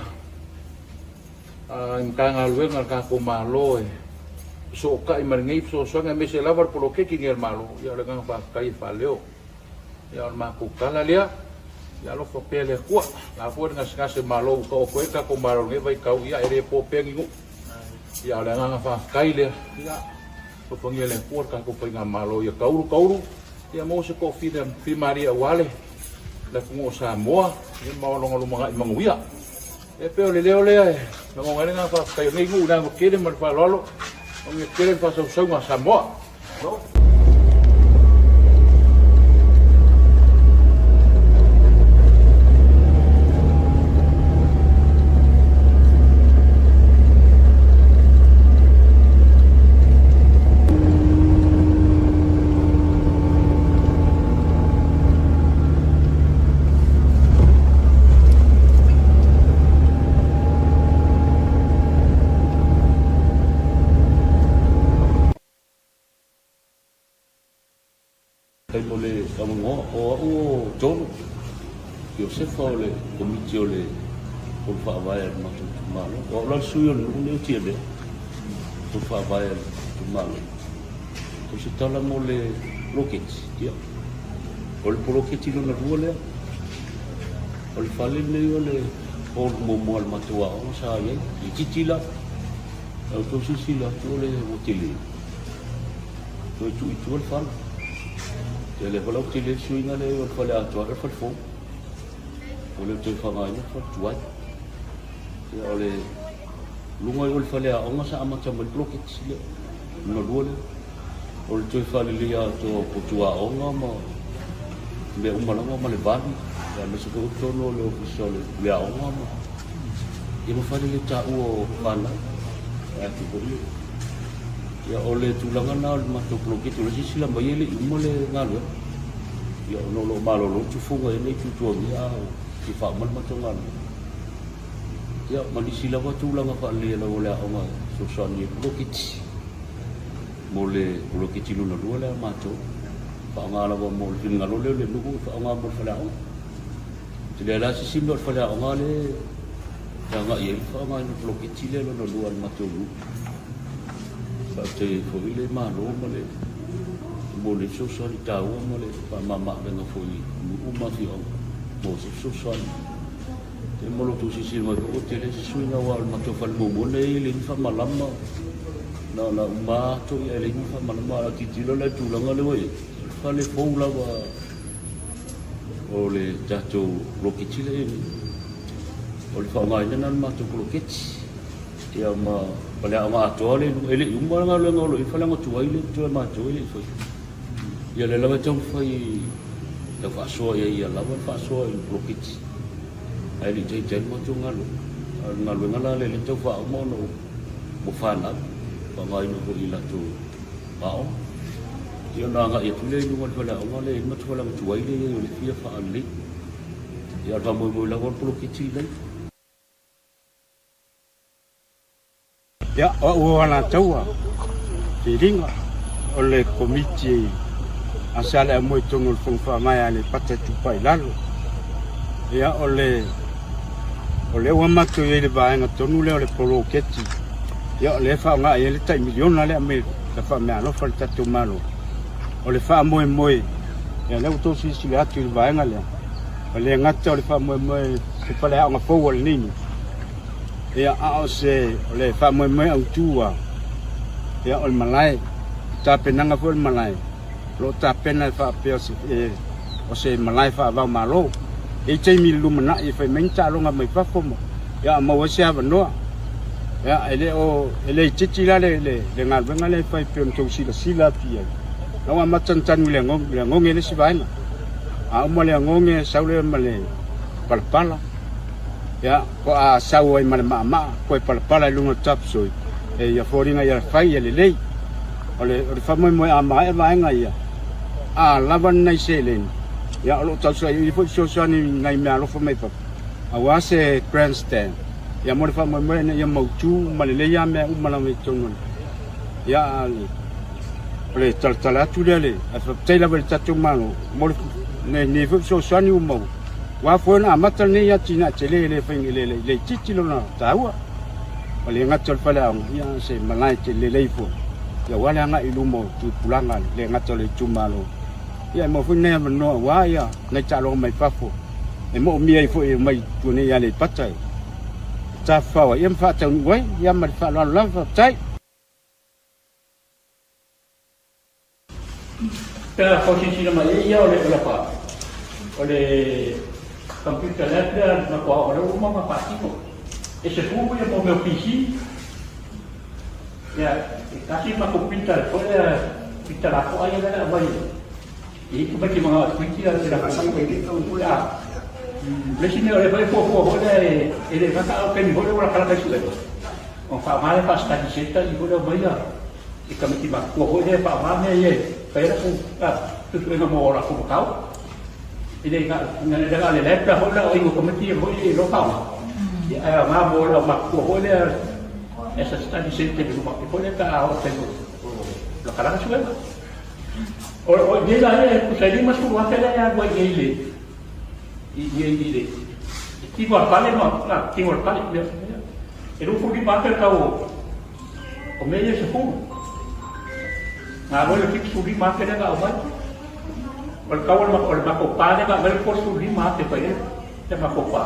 i Matagaluega a le tatou Malo e fesootai ma lenei fesoasoani aemaise lava le poloketi lenei a le Malo. Ia, o le agaga faafetai e faaleo. Ia, o le matou tala lea. Ia alofa pea le Atua. O le a foi le gasegase malo ua taoto ai le tatou Malo i lenei vaitau, ia e le po pea ni nuu. Ia, a o le agaga faafetai lea. Ia, Alofagia e le Atua le tatou faigamalo ia taulu taulu, ia maua se toafilemu fimalie aua le atunuu o Samoa, ia ma lona lumanai manuia. E pei o le leo lea e lagona ai le agaga faafetai o lenei nuu i le ano tele ma le faaaloalo, manuia tele le faasausauga a Samoa. Malo. Faafetai mo le avanoa. O au o John Iosefa o le Komiti o le Fono Faavae a le matou itumalo. O au la le sui o le nuu lenei o Tiavea, Fono Faavae a le itumalo. O se tala mo le poloketi, ia, o le poloketi lona lua lea. O le fale lenei o le hall muamua a le matou aoga sa i ai, itiiti la. A outou silasila atu o le ua tele. Toe tuu i tua le fale. Ia lea foi la ua tele le suiga lea o le fale atoa le fale fou. Ua le toe faaaogaina le fale tuai. Ia o le luga o le fale aoga sa amata mai le poloketi lea. Lona lua lea. O le toe faaleleia atoa o potu aoga ma mea uma lava ma le vali, aemaise foi o totonu o le ofisa o le aoga ma ia ma fale le taua o fanau. E atu foi Ia, o le tulaga lena o le matou poloketi, o le silasila mai e le i uma le galuega. Ia, ona o lo o malolo le tufuga ia nei tuatuagia a o fia faauma le matou galuega. Ia, ma nisi lava tulaga faaleleia lava o le aoga e fesoasoani ai poloketi. Mo le poloketi lona lua lea a matou, faaaoga lava mo le finagalo lea o le nuu e faaaoga mo le faleaoga. E leai la se isi mea o le faleaoga lea e agai i ai le faaaogaina o le poloketi lea lona lua a le matou nuu. Faafetai ai foi le Malo ma le mo le fesoasoani taua ma le faamama-avega foi i nuu ma afioaga mo se fesoasoani. Ia mo lo outou silasila mai foi ua tele se suiga aua o le matou fale muamua lenei e leai ni faamalama na ona uma ato ia e leai ni faamalama a o tilotilo la i le tulaga lea ua i ai, o le fale fou lava o le tatou poloketi lea e i ai nei. O le faaaogaina lena o le matou poloketi. Ia ma faleaoga atoa le e le i uma le galuega o lo o i ai faleaoga tuai lea e totoe a matou e le i faia. Ia lea lava e taumafai e tau faasoa i ai ia lava le faasoa i le poloketi ae le i taitai le matou galuega. A o le galuega la lea lea e tau faauma ona ua fanau, faaaogaina foi i latou aoga. Ia ona agai atu lea i luga o le faleaoga lea e i ai le matou faleaoga tuai lea e i ai o lea e fia faalelei. Ia a o le faamoemoe lava o le poloketi lea. Ia, o au o Alataua Filiga, o le Komiti a Saleaaumua i totonu o le Fono Faavae a Aleipata Itupa i Lalo. Ia, o le o lea ua matou i ai i le vaega tonu lea o le poloketi, ia o lea e faaaoga i ai le tai miliona lea aumai e faameaalofa le tatou Malo. O le faamoemoe, ia lea ua outou silasila atu i le vaega lea, e le gata o le faamoemoe se faleaoga fou a lenei nuu, Ia, a o se, o le faamoemoe autu lava, ia, o le malae, o tapenaga foi o le malae, o lo o tapena e faapea o se, e, o se malae faavao Malo. E i ai taimi i le lumanai e fai mai ni taaloga mai fafo ma, ia, a maua ai se avanoa. Ia, e le o, e le itiiti la le, le, le galuega lea e fai pei ona outou silasila atu i ai. Na ua amata ona tanu i le agoge, le agoge le isi vaega. A uma le agoge, sau lea ma le palapala. Ia, a sau ai ma le maamaa, toe palapala i luga o le topsoil, e ia foliga ia fai ia lelei. O le, o le faamoemoe a maea vaega ia, a lava ni nai seleni, ia o lo o tausaili foi fesoasoani i nai meaalofa mai fafo, aua se grandstand, ia mo le faamoemoe ina ia mautu ma lelei lava mea uma lava i totonu o le, ia a o le, o le talatala atu lea le, ae faafetai lava i le tatou Malo mo le, lenei foi fesoasoani ua maua. Ua afua ona amata lenei atinae tele e le fai e le le itiiti lona taua. Ua le gata o le faleaoga, ia a o se malae tele lelei foi ia aua le agai i luma o tupulaga le gata o le itumalo. Ia e maua foi nai avanoa aua ia nai taaloga mai fafo e moomia ai foi e omai i tua nei i Aleipata e tafafao ai ia ma faataunuu ai. Ia ma le faaaloalo lava, faafetai. Pe a tau silasila mai ai ia o le lapa o le computer lab lea na matua aoga lea ua uma ona faatino. E 10 ia mo mea o PC. Ia e tasi le matou printer foi lea printer lapoa ia lea na aumai e i ai tamaiti manao e print ia le lapoa. Ia le isi mea o lea foi e fuafua foi lea e le gata a o taimi foi lea ua latalata i suega ona faaaoga lea faa-study centre i foi lea omai ia i tamaiti matutua foi lea e faaaoga mea ia e fai ai latou suesuega mo latou mataupu. E le na o le lab la foi la o aoaiga o tamaiti ia foi e iloa faaaoga, ia ae aoga mo le aumatutua foi lea as a study centre i le luma atu foi lea pe a oo i le taimi o latalata suega. O i inei la ia e tusa ai $50,000 lea e alu ai i inei i le i i i le tino a le fale ma tino a le fale e $25,000 le tau O mea ia e 10. Na alu ai le 75 afe lea na aumai. O le tau o le matou pa lea na aumai le 35 afe fai ai le matou pa.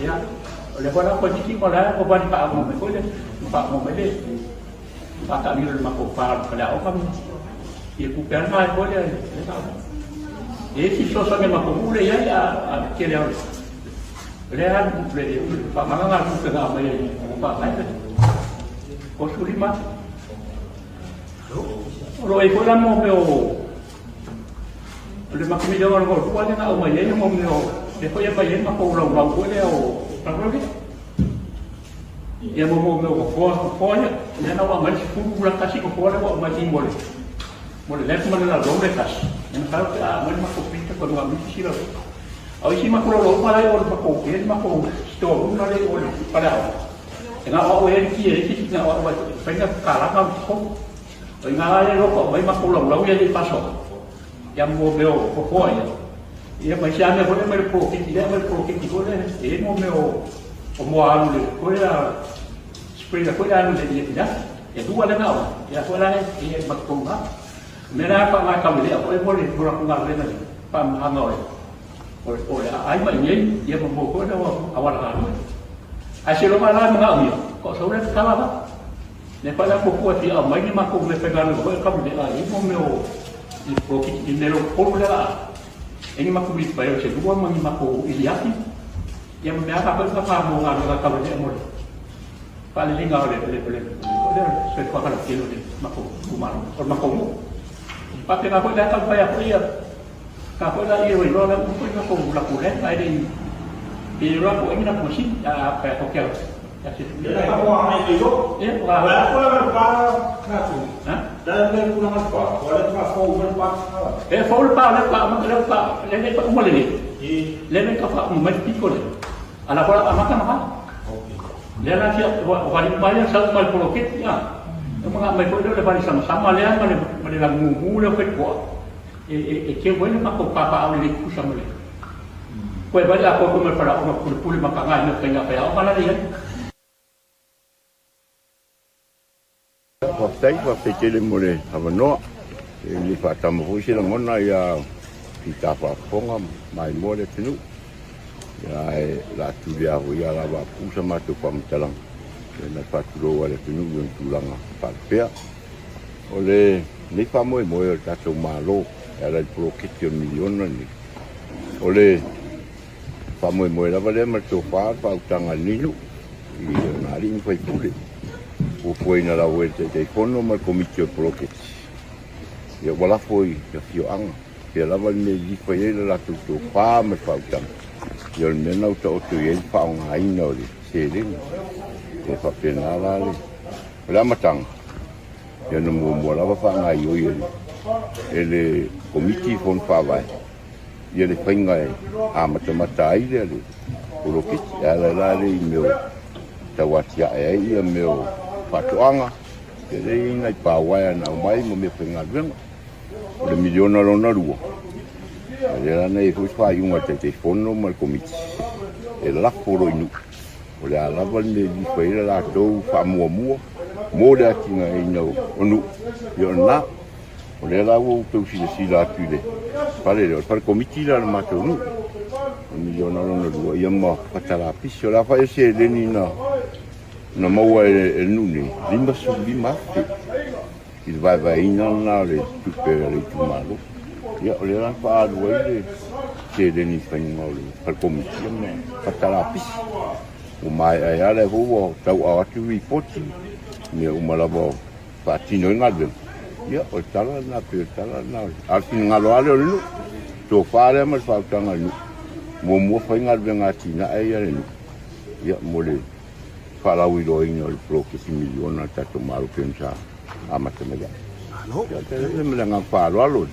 Ia, o lea foi la toeitiiti ma la ua vali faaauau mai foi le faaauau mai le faataamilo i le matou pa o le faleaoga. Ia tupe lava lena foi lea na aumai. E i ai si fesoasoani a matou nuu lea e i ai a le tele o le O lea alu le faamalaga a tupe na aumai ai ua faavae 35. O lo o i ai foi la mo mea o le matou miliona o le lua lea na aumai ai mo mea o lea foi e aumai ai matou laulau foi lea o laulau lea. Ia mo mea o nofoa ia. Lea na ua aumai le 11 nofoa lea ua aumai i mo le mo le lab ma le laulau lea tasi. E masalo pe a aumai le matou printer koe ma misi sila. A o isi matou laulau uma la e i o i le matou, e i ai le matou store room la e i o i le faleaoga, e na o au e i ai le ki e leai se isi na o au e fai na kalana o totonu. O i ina la e loka uma ai matou laulau ia e le i pasoa, ia mo mea o nofoa ia. Ia ma isi lava mea foi lea mai le poloketi lea, mai le poloketi foi lea, e i ai mo mea o moa alu i le, foi lea, sprayer foi lea alu i le afi. E lua lea na aumai, ia foi la e e matou na. O mea la faaaoga e Taulealea foi mo le mo latou galuega i le faamamaga o le o le o le aai mai i inei, ia ma mo foi le auala galue. Ae seiloga la e manaomia, faatoa sau lea tatala la. Lea foi la fuafua e fia aumai ni matou mea faigaluega foi a Taulealea i mo mea o i poloketi i mea lototonu lea la a e ni matou uilipaelo se lua ma ni matou iliafi, ia ma mea lava foi sa mo galuega a Taulealea mo le faaleleiga o le o le o le o le soifuaga lautele o le matou itumalo, o le matou nuu. Faapena foi la taumafai atu ia ta foi la ia iloa la uma foi latou latou land ae le i pe iloa atu ai ni latou masini a pe atu ke ya se Ia ka mo ai le yo. Ia la la ko la pa na tu. Ha? La le ku na pa. Wa le pa fo le pa. E fo le pa le pa ma le pa le le pa uma le le. Le le ka fa uma mai piko le. Ala ko la amata ma. Lea la fia vali mai a sau mai poloketi a. E mga mai foi lea o le vali samasama lea ma le ma le lagumu lea o fai-toa. E e e keu ai le matou papaau lelei tutusa ma le Koe vali atoa koe ma le falaoga pulepule ma kaga i mea faiga faiaoga la le i ai. Faafetai, faafetai tele mo le avanoa. E le faatama foi se lagona ia Pita faafofoga maimoa le atunuu. Ia ae o le a tulia foi ia lava atu sa matou faamatalaga ia na faatulou ai le atunuu i ona tulaga faalupea. O lenei faamoemoe o le tatou Malo e ala i le poloketi o le miliona lenei, o le faamoemoe lava lea ma le tofa le faautaga a lenei nuu i ona alii ma faipule. Fuafuaina lava e le Taitaifono ma le Komiti o le Poloketi, ia ua lafo i afioaga pea lava le mea e lilifa i ai le latou tofa ma le faautaga, ia o le mea lena ua taoto i ai le faaaogaina o le seleni. E faapena la le, o le amataga, ia na muamua lava faagaoioi e le, e le Komiti Fono Faavae ia le faiga e amatamata ai le le poloketi. E ala la lea i mea o tau atiae ai ia mea o faatoaga, ia lea e i ai nai pauaea na aumai ma mea faigaluega. O le miliona lona lua, ia lea la na i ai foi le faaiuga a le Taitaifono ma le Komiti e lafo loa i nuu. O le a lava le mea e lilifa i ai le latou faamuamua mo le atinaeina o nuu, ia o lena. O lea la ua outou silasila atu i le fale lea, o le fale komiti lea a le matou nuu. O le miliona lona lua, ia ma fata lapisi. O le a fai o seleni na, na maua e le nuu nei, $55,000 i le vaevaeina lena o le tupe a le itumalo. Ia, o lea la na faaalu ai le seleni i le faiga o le fale komiti ma fata lapisi. Ua maea ai lava, lea foi ua tauaao atu lipoti, mea uma lava o faatino ai galuega, ia o le tala lena, pei o le tala lena. A o le finagalo lava lea o le nuu, tofa lea ma le faautaga a le nuu, muamua fai galuega atinae ia a le nuu, ia mo le faalauiloaina o le poloketi miliona a le tatou Malo pei ona sa amata mai ai. Ia, ma le agaga faaaloalo.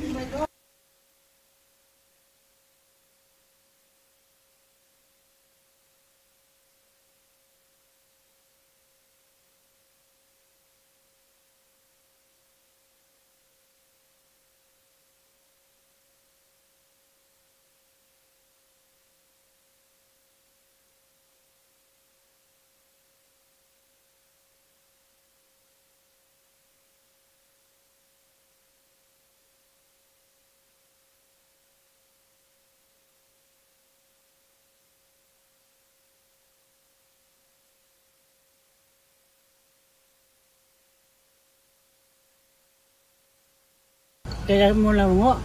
Faafetai mo le avanoa.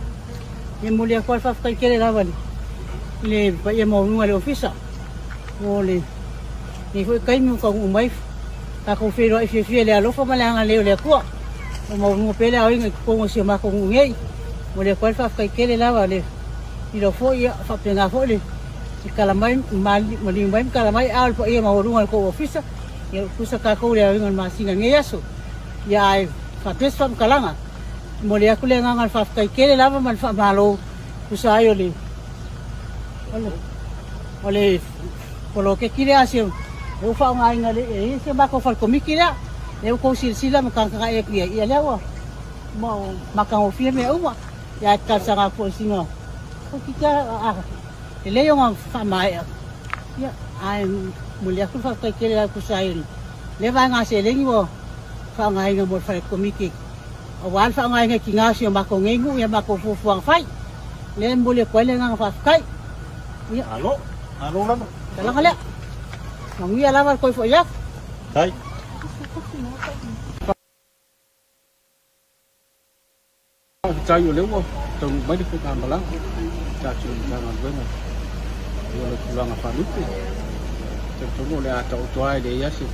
E momoli atu lava le faafetai tele lava i le paia maualuga o le Ofisa mo lenei foi taimi ua taunuu mai tatou feiloai fiafia i le alofa ma le agalelei o le Atua. Ua maualuga pea le aoina i totonu o si o matou nuu nei. E momoli atu ai le faafetai tele lava i le ilo foi faapena foi le tala mai maliu mai ma tala mai a o le paia maualuga o le tou Ofisa. Ia ua tusa tatou i le aoina o le masina i lenei aso. Ia ae faapea se faamatalaga, e momoli atu le agaga o le faafetai tele lava ma le faamalo tusa ai o le o le poloketi lea a si ua faaaogaina e i si o matou fale komiti lea. Lea ua tou silasila ma tagatagai atu i ai, ia lea ua matagofie mea uma. Ia ae talosaga atu foi i sina toeitiiti lava a lelei ona faamaea. Ia ae momoli atu le faafetai tele lava tusa ai o lea vaega seleni ua. faaaogaina mo le fale komiti aua le faaaogaina e tina o si o matou nei nuu i a matou fuafuaga fai. O lea e momoli atu ai le agaga faafetai. Ia. Malo, malo lava. Talaga lea. Manuia lava le toe foi atu. Tai. Faafetai o lea ua taunuu mai le faigamalaga i le tatou Matagaluega i ona tulaga faalupe. Talitonu o le a taoto lava e leai lava se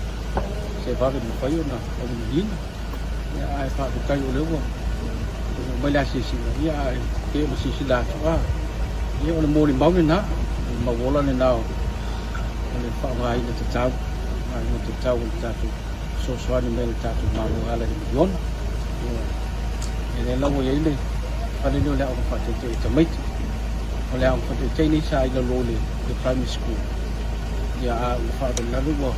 se vave mafai ona auiliiliina. Ia ae faafetai o lea ua taunuu mai le asiasiga, ia ae pei ona silasila atu, a, ia o le molimau lena, o le mauola lena o le faaaogaina tatau, faaaogaina tatau o le tatou fesoasoani mai a le tatou Malo e ala i le miliona. Ia lea la ua i ai le fale lea o le aoga faataitai a tamaiti. O le aoga faataitai nei sa i lalo o le primary school. Ia a ua faalavelave ua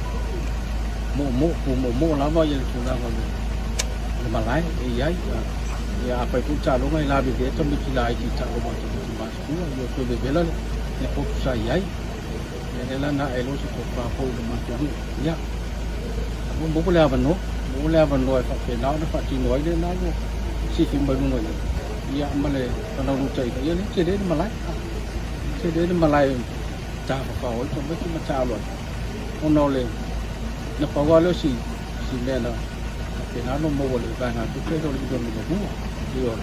moomoo, pumoomoo lava ia le tulaga o le malae e i ai. Ia afai foi taaloga e lavevea tamaiti laiti i taaloga a tamaiti matutua, ia toe vevela le potu sa i ai. Ia lea la na ae loa se tofa foi i le matou nuu. Ia, ua maua le avanoa, maua le avanoa e faapena ona faatino ai lena ua sifi mai luga i ia ma le fanaulutaiga. Ia lea tele le malae, tele le malae e tafafao ai tamaiti ma taalo ai. Ona o le, na pau lava lea o si, si mea na faapena ona maua i le vaegatupe lea o le miliona lua. Ioe,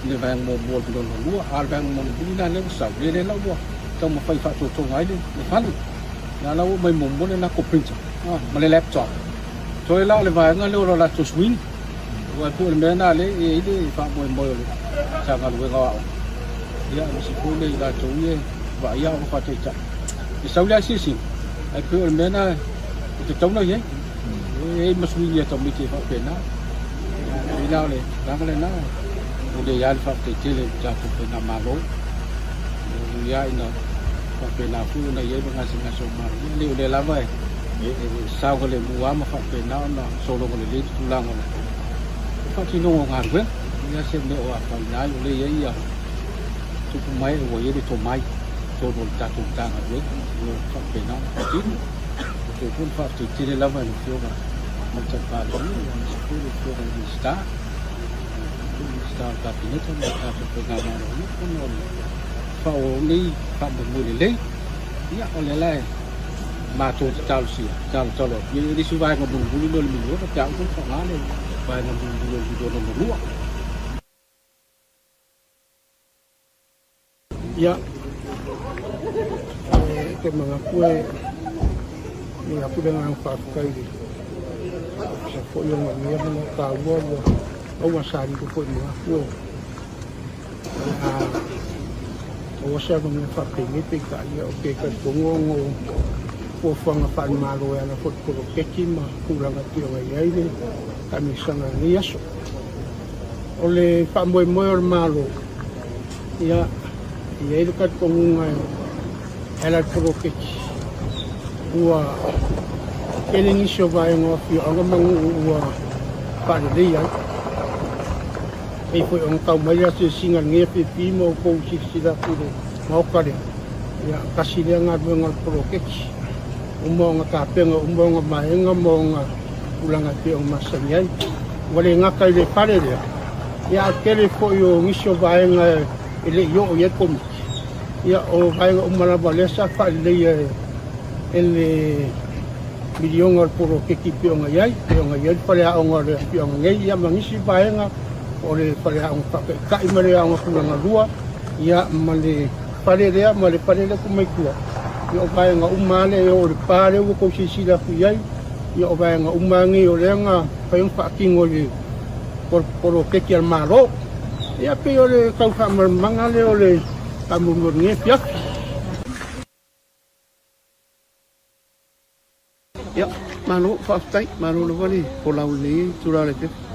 i le vaega muamua o le miliona lua, a o le vaega mulimuli la lea ua sau, ia lea la ua taumafai e faatotoga ai le fale. Lea la ua aumai muamua le latou printer ma le laptop. Toe la o le vaega lea o le latou suiga. Aua e pei o le mea lena lea e i ai le faamoemoe o le Matagaluega o Aoga, ia aemaise foi le i latou ia e vaaia aoga faataitai. E sau le asiasiga, ae pei o le mea lena e tatau ona i ai. E i ai ma suiga a tamaiti e faapena. E pei la o le tulaga lena, e momoli ai lava le faafetai tele i le tatou faigamalo. E ui lava ina faapena foi ona i ai le gasegase o Maria, leai o lea lava e saogalemu lava ma faapena ona sologa lelei le tulaga o le faatinoga o galuega. E leai se mea o afaina ai, o lea e i ai ia tupu ma ee ua i ai le tomai i totonu o le tatou Matagaluega, o lo o faapena ona faatino. E toe foi le faafetai tele lava i le Afioga i le Tamaitai Palemia, aemaise foi le Afioga i le Minisita, Minisita o le Kapeneta ma le tatou Faigamalo ona o le faaauau nei faamoemoe lelei. Ia, o lea la e matou te talosia, talotalo atu, ia i ai le isi vaega mulimuli lea o le miliona pe a uma ona faaaoga le vaega mulimuli o le miliona ma lua. Ia, e te manatu e momoli atu le agaga faafetai i le Ofisa foi ona o lenei avanoa taua ua maua sa lilo foi i manatu o le a maua se avanoa faapenei peitai ia ou te talitonu ona o fuafuaga faale-Malo e ala foi i le poloketi ma tulaga e pei ona i ai le taamilosaga i lenei aso. O le faamoemoe o le Malo, ia, e i ai le talitonuga e ala i le poloketi, ua tele nisi o vaega o afioaga ma nuu ua faaleleia ai. E pei foi ona tau mai le asiasiga i lenei afiafi ma outou silasila atu i le maota lea, ia, tasi lea galuega o le poloketi, uma ona tapena uma ona vaega ma ona tulaga e pei ona masani ai. Ua le gata i le fale lea, ia a o le tele foi o nisi o vaega e le i oo i ai le Komiti, ia o vaega uma lava lea sa faaleleia e le miliona o le poloketi e pei ona i ai, pei ona i ai le faleaoga o le afioaga nei, ia ma nisi vaega o le faleaoga faataitai ma le aoga tulaga lua, ia ma le fale lea ma le fale lea tuu mai tua, ia o vaega uma lava lea e oo i le pa lea ua outou silasila atu i ai, ia o vaega uma lava nei o lea na mafai ona faatino i le poloketi a le Malo. Ia pei o le tau faamalamalamaga lea o le faamoemoe o lenei afiafi. Ia, malo, faafetai, malo lava le folau i lenei itula o le afiafi.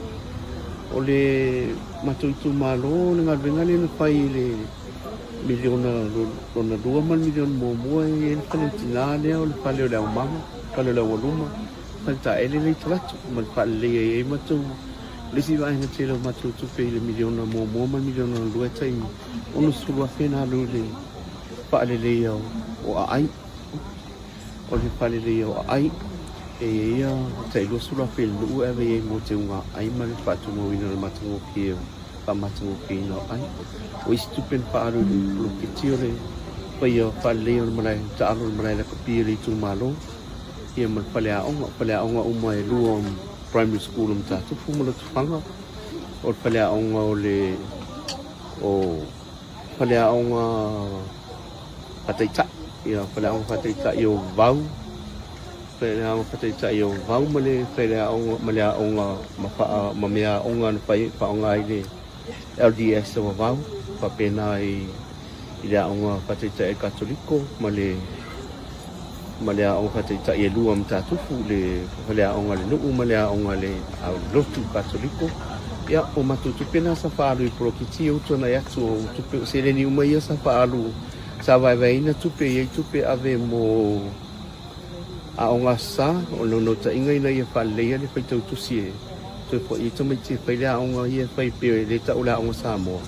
O le matou itumalo, o le galuega lea na fai i le miliona lona lua ma le miliona muamua, e i ai le fale o tina lea, o le fale o le aumama, fale o le aualuma, fale taele lea i Talaatu, ma le faaleleia ai matou, le isi vaega tele o matou tupe i le miliona muamua ma le miliona lona lua e tai $60,000 na alu i le faaleleia o aai. O le faaleleia o aai. E i ai ia tai 20,000 i le nuu e ave i ai mo teuga ai ma le faatumauina o le matagofie o faamatagofieina o ai. O isi tupe na faaalu i le poloketi o le faia faaleleia o le malae taalo o le malae lakapi a le itumalo ia ma le faleaoga. O faleaoga uma e lua o primary school o Matatufu ma Lotofaga, o le faleaoga o le o faleaoga faataitai, ia faleaoga faataitai o Vau, faleaoga faataitai o Vau ma le faleaoga ma le aoga ma faa ma mea aoga na fai faaaoga ai le LDS o Vavau, faapena i i le aoga faataitai a le Katoliko ma le ma le aoga faataitai e lua Matatufu, le faleaoga a le nuu ma le aoga a le lotu Katoliko. Ia, o matou tupe na sa faaalu i poloketi e utu anai atu o tupe o seleni uma ia sa faaalu sa vaevaeina tupe e i ai tupe ave mo aoga Aso Sa o le naunautaiga ina ia faaleleia le faitau tusi e toe foai ai tamaiti e fai le aoga ia e fai pei e le tau o le aoga Samoa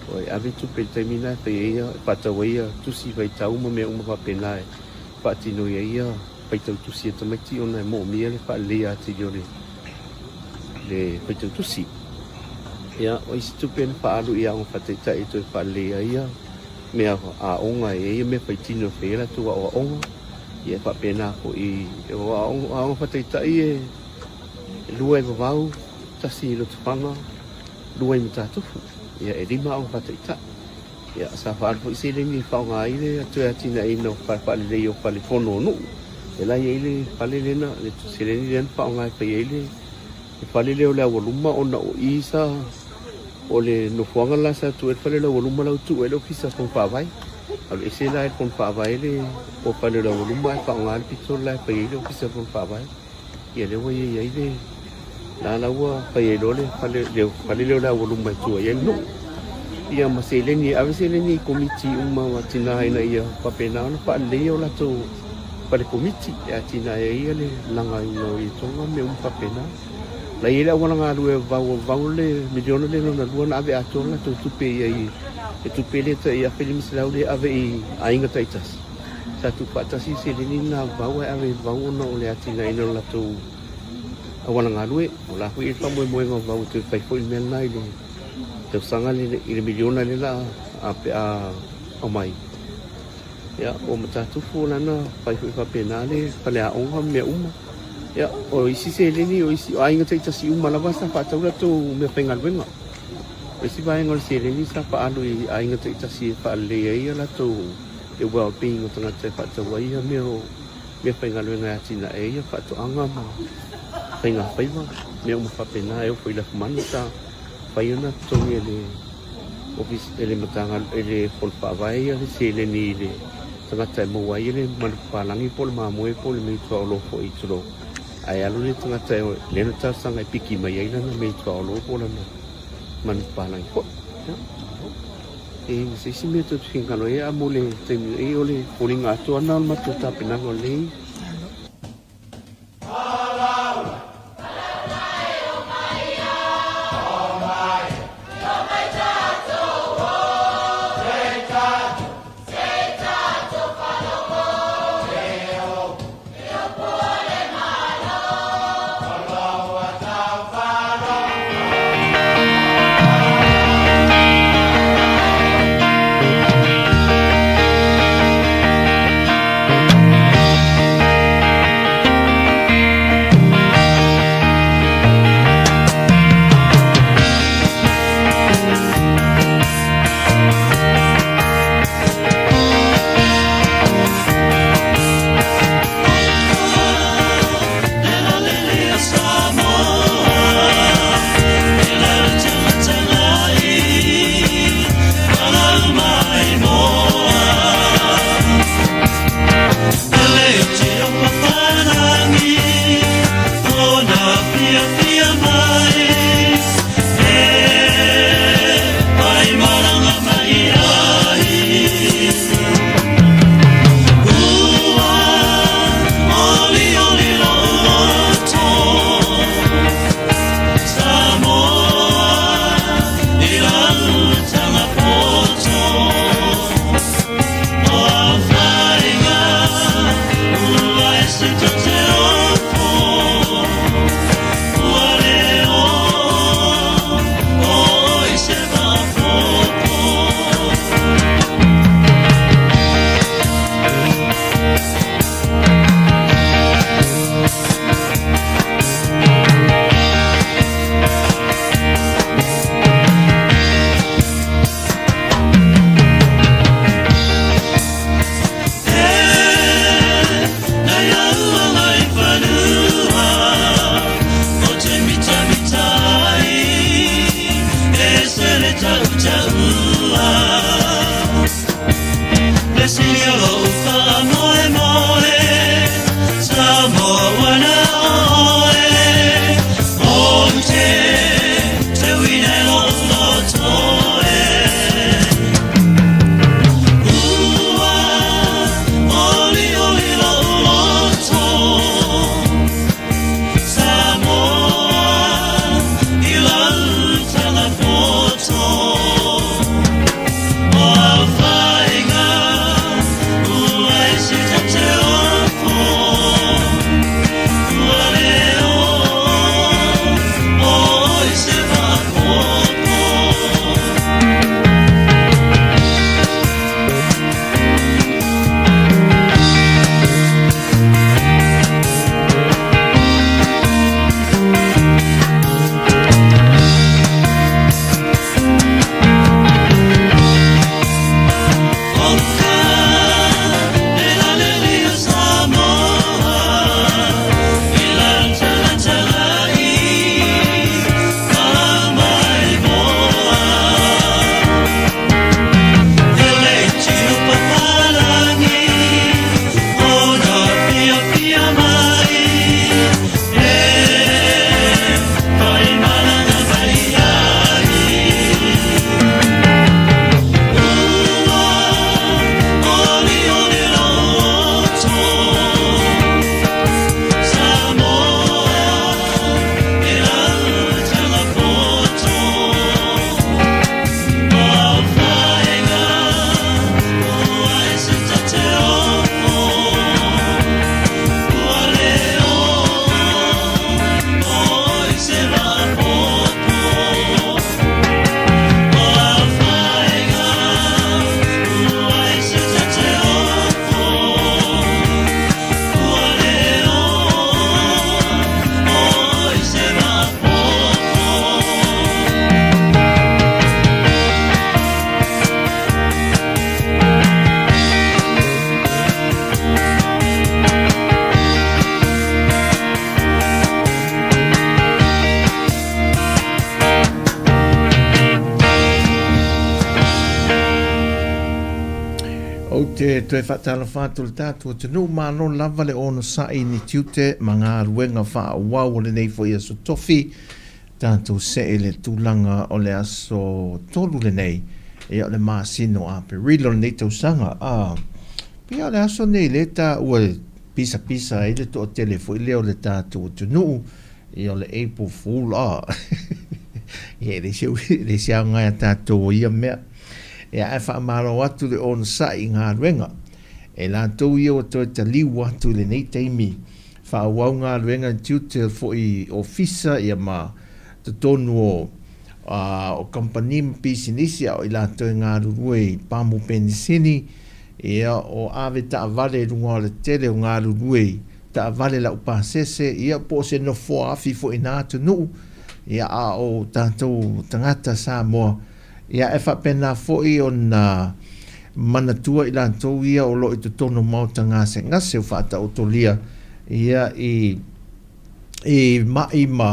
o e ave tupe i le taimi lena e fai ai e faatau ai ia tusi faitau ma mea uma faapena e faatino ai ia faitau tusi a tamaiti ona e moomia le faaleleia atili o le le faitau tusi. Ia, o isi tupe na faaalu i aoga faataitai e toe faaleleia ai ia mea aoga e i ai mea faitino e fai ai latou aoaoga, ia e faapena foi o aoga faataitai e lua i Vavau, tasi i Lotofaga, lua i Matatufu, ia e lima aoga faataitai. Ia sa faaalu foi seleni e faaaoga ai le toe atinaeina o fale faalelei o fale fono o nuu. E la i ai le fale lena, le seleni lea na faaaoga e fai ai le fale lea o le aualuma ona o i sa O le nofoaga la sa tuu ai le fale o le aualuma la ua tuu ai le ofisa fono faavae. Alu ese la e le fono faavae le o fale o le aualuma ae faaaoga le pito la e fai ai le ofisa fono faavae. Ia lea ua i ai le la la ua fai ai loa le fale le fale lea o le aualuma e tua i ai le nuu. Ia ma seleni e ave seleni i komiti uma ma tina ina ia faapena ona faaleleia o latou fale komiti e atinae ai le lagaina o ietoga ma mea uma faapena. La i ai le auala galue vavau o vavau le miliona le lona lua na ave atoa le latou tupe i ai e tupe lea tai 1500 lea ave i aiga taitasi sa tuufaatasi le seleni lena vavau ae ave i vavau ona o le atinaeina o le latou auala galue o la foi e i ai le faamoemoega o vavau e toe fai foi le mea lena i le tausaga le i le miliona lea la a pe a aumai. Ia, o Matatufu o lana fai foi faapena le faleaoga ma mea uma. Ia, o isi seleni, o isi o aiga taitasi uma lava sa faatau latou mea faigaluega. O isi vaega o le seleni sa faaalu i aiga taitasi e faalelei ai a latou le well-being o tagata e faatau ai ia mea o mea faigaluega e atinae ai ia faatoaga ma faigafaiva, mea uma faapena e oo foi i lafumanu sa fai ona totogi e le Ofisa e le Matagaluega e le Fono Faavae ia le seleni i le tagata e maua ai le manu papalagi po o le mamoe po o le meituaolo foi tulou. Ae alu le tagata e lea na talosaga e piki mai ai lana meituaolo po o lana manu papalagi foi. Ia. E ma se isi mea tou te finagalo ai a mo le taimi nei o le foliga atoa lena o le matou tapenaga o lenei. te toe faatalofa atu i le tatou atunuu, malo lava le onosai i ni tiute ma galuega faaauau o lenei foi aso tofi. Tatou see i le tulaga o le aso 3 lenei, ia o le masina o Aperila o lenei tausaga. A, pei o le aso nei lea e taua e pisapisa ai le toatele foi lea o le tatou atunuu, Ia o le April Fool a. Ia e leai se aoga ia tatou o ia mea. Ia ae faamalo atu le onosai i galuega. E latou ia ua toe taliu atu i lenei taimi faaauau galuega i tiute foi ofisa ia ma totonu o o kamupani ma pisinisi a o i latou e galulue i pamu penisini ia o ave taavale i luga o le tele o galulue i taavale laupasese, ia po o se nofoa afi foi i na atunuu, ia a o tatou tagata Samoa, ia e faapena foi ona manatua i latou ia o lo o i totonu o maota gasegase o faataotolia ia i i ma'i ma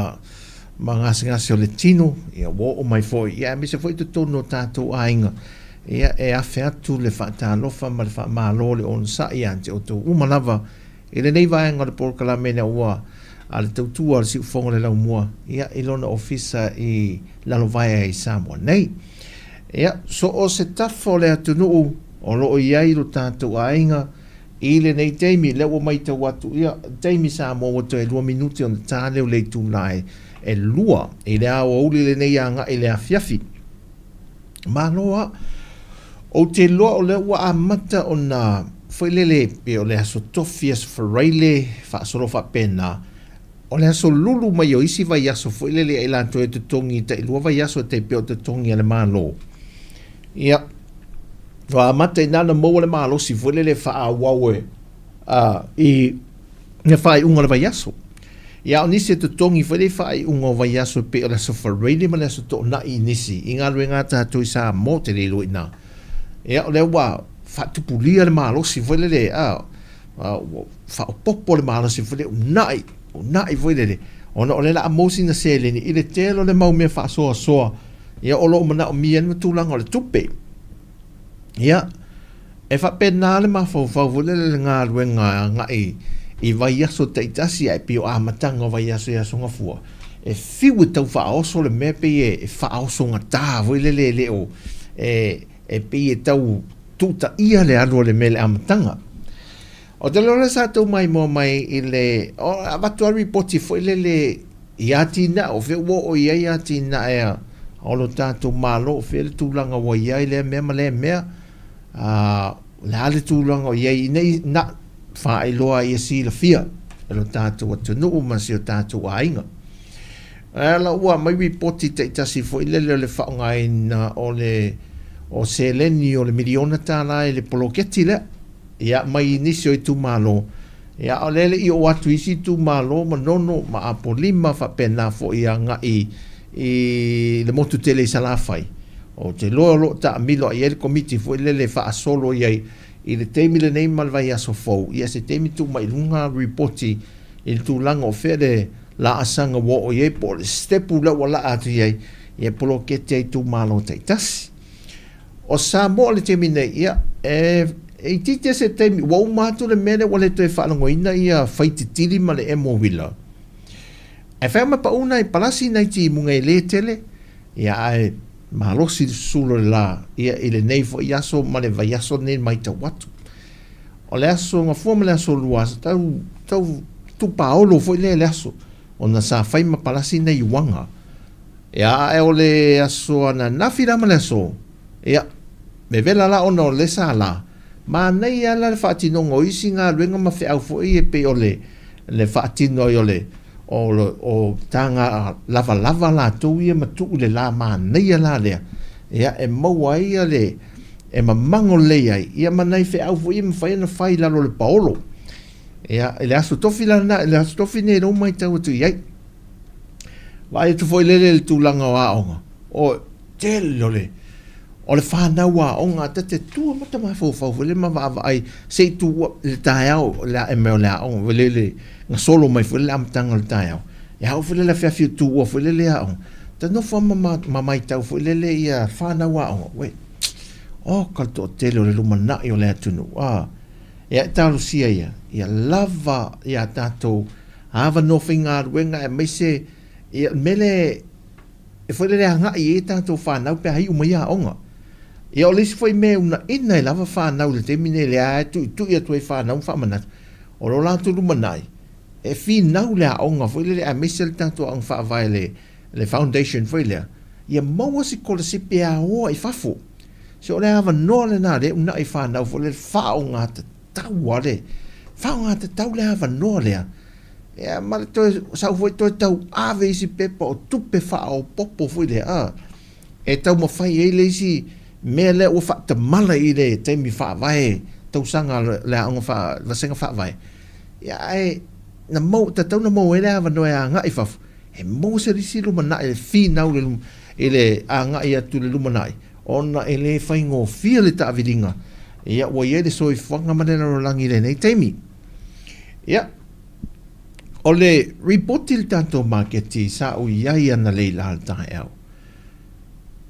ma gasegase o le tino, ia ua oo mai foi, ia aemaise foi i totonu o tatou aiga, ia e afe atu le faatalofa ma le faamalo le onosai ia te outou uma lava i lenei vaega o le polokalame ina ua a le tautua a le Siufofoga o le Laumua ia i lona ofisa i Lalovaea i Samoa nei. Ia, so o se tafa o le atunuu o lo o i ai lo tatou aiga i lenei taimi, lea ua matau atu, ia, taimi Samoa ua toe 2 minute ona ta lea o le itula e 2 i le aoauli lenei agai i le afiafi. Malo a. Ou te iloa o lea ua amata ona foi lele pei o le aso Tofi, aso Faraile, faasolo faapena. O le aso Lulu mai o isi vaiaso foi lele ia i latou e totogi i tailua vaiaso e tai pei o totogi a le Malo. Ia, ua amata i ina ona maua le malosi foi lele e faaauau e i le faaiuga o le vaiaso. Ia a o nisi e totogi foi le faaiuga o vaiaso e pei o le Aso Faraile ma le Aso Toonai i nisi i galuega a tatou i Samoa ou te le iloa i ina. Ia o lea ua faatupulia le malosi foi lele a ua faaopoopo le malosi foi lele uunai, uunai foi lele ona o lea o le a maua sina seleni i le tele o le mau mea faasoasoa ia o lo o manaomia ai le tulaga o le tupe. Ia, e faapena le mafaufau foi lele i le galuega agai i vaiaso taitasi ae pei o amataga o vaiaso i Aso Gafua, e fiu e tau faaoso le mea pei e faaosogata foi lele e le o, e pei e tau tuutaia le alu o le mea i le amataga. Ou te iloa o lea sa tau maimoa mai i le, avatu lava lipoti foi lele i atinae, o fea ua oo i ai atinae a o lo tatou Malo, o fea le tulaga ua i ai lea mea ma lea mea, a, o le a le tulaga o i ai ina ia na faailoa ia silafia e lo tatou atunuu ma si o tatou aiga. Ae la ua aumai lipoti taitasi foi lele o le faaaogaina o le o seleni o le miliona tala i le poloketi lea. Ia, mai nisi o itumalo, ia, a o lea e le i oo atu i isi itumalo, Manono ma Apolima, faapena foi agai i le motu tele i Salafai. Ou te iloa o lo o taamilo i ai le Komiti foi lele e faasolo i ai i le taimi lenei ma le vaiaso fou, ia se taimi tuu mai i luga lipoti i le tulaga o fea le laasaga ua oo i ai po o le sitepu lea ua laa atu i ai ia poloketi a itumalo taitasi. O Samoa i le taimi nei, ia, e itiiti lava se taimi, ua uma atu le mea lea ua le toe faalogoina ia faititili ma le emo uila. Ae fai ma pau nai palasi nai timuga e le tele, ia ae malosi le susulu o le la, ia i lenei foi aso ma le vaiaso lenei e matau atu. O le aso Gafua ma le aso Lua, tau, tau tupaolo foi lea i le aso, ona sa fai ma palasi nai uaga. Ia, ae o le aso ananafi la ma le aso, ia, vevela la ona o le sa la, manaia la le faatinoga o isi galuega ma feau foi e pei o le, le faatino ai o le, o, o taga lavalava latou ia ma tuu i le la manaia la lea, ia, e maua ai ia le, e mamago lelei ai, ia ma nai feau foi ia e mafai ona fai i lalo o le paolo. Ia, i le aso tofi la lena, i le aso tofi lenei lea ua matau atu i ai. Vaai atu foi lele i le tulaga o aoga, o tele o le o le fanau aoga ta te tua ma ta mafaufau foi lele ma vaavaai se i tu i le taeao le ae mai o le aoga foi lele gasolo mai foi lele amataga o le taeao e ao foi lele afiafi o tuua foi lele aoga ta nofo ma matau foi lele ia fanau aoga uē. Oka le toatele o le lumanai o le atunuu, a, e ae talosia ia, ia lava ia tatou avanoa faigaluega aemaise ia le mea lea e foi lele agai i ai tatou fanau pe a iu mai aoga. Ia o le isi foi mea e unaina ai lava fanau i le taimi nei lea e tuitui atu ai fanau ma faamanatu, o lo latou lumanai e finau le aoga foi lele aemaise le tatou aoga faavae le le foundation foi lea, ia maua sikolasipi e aoa i fafo. So o le avanoa lena lea e uunai fanau foi lele faaaogatatau a le faaaogatatau le avanoa lea. Ia ma le toe sau foi toe tauave isi pepa o tupe faaopoopo foi lea a e taumafai ai le isi mea lea ua faatamala i le taimi faavae tausaga le aoga faa vasega faavae. Ia ae na maua tatau na maua ai le avanoa e agai i fafo E maua se isi lumanai e finau i le agai atu i le lumanai, ona e le faigofie le taaviliga, ia ua i ai le soifuaga ma le lalolagi i lenei taimi. Ia, o le ripoti i le tatou maketi sa ou i ai analeila i le taeao,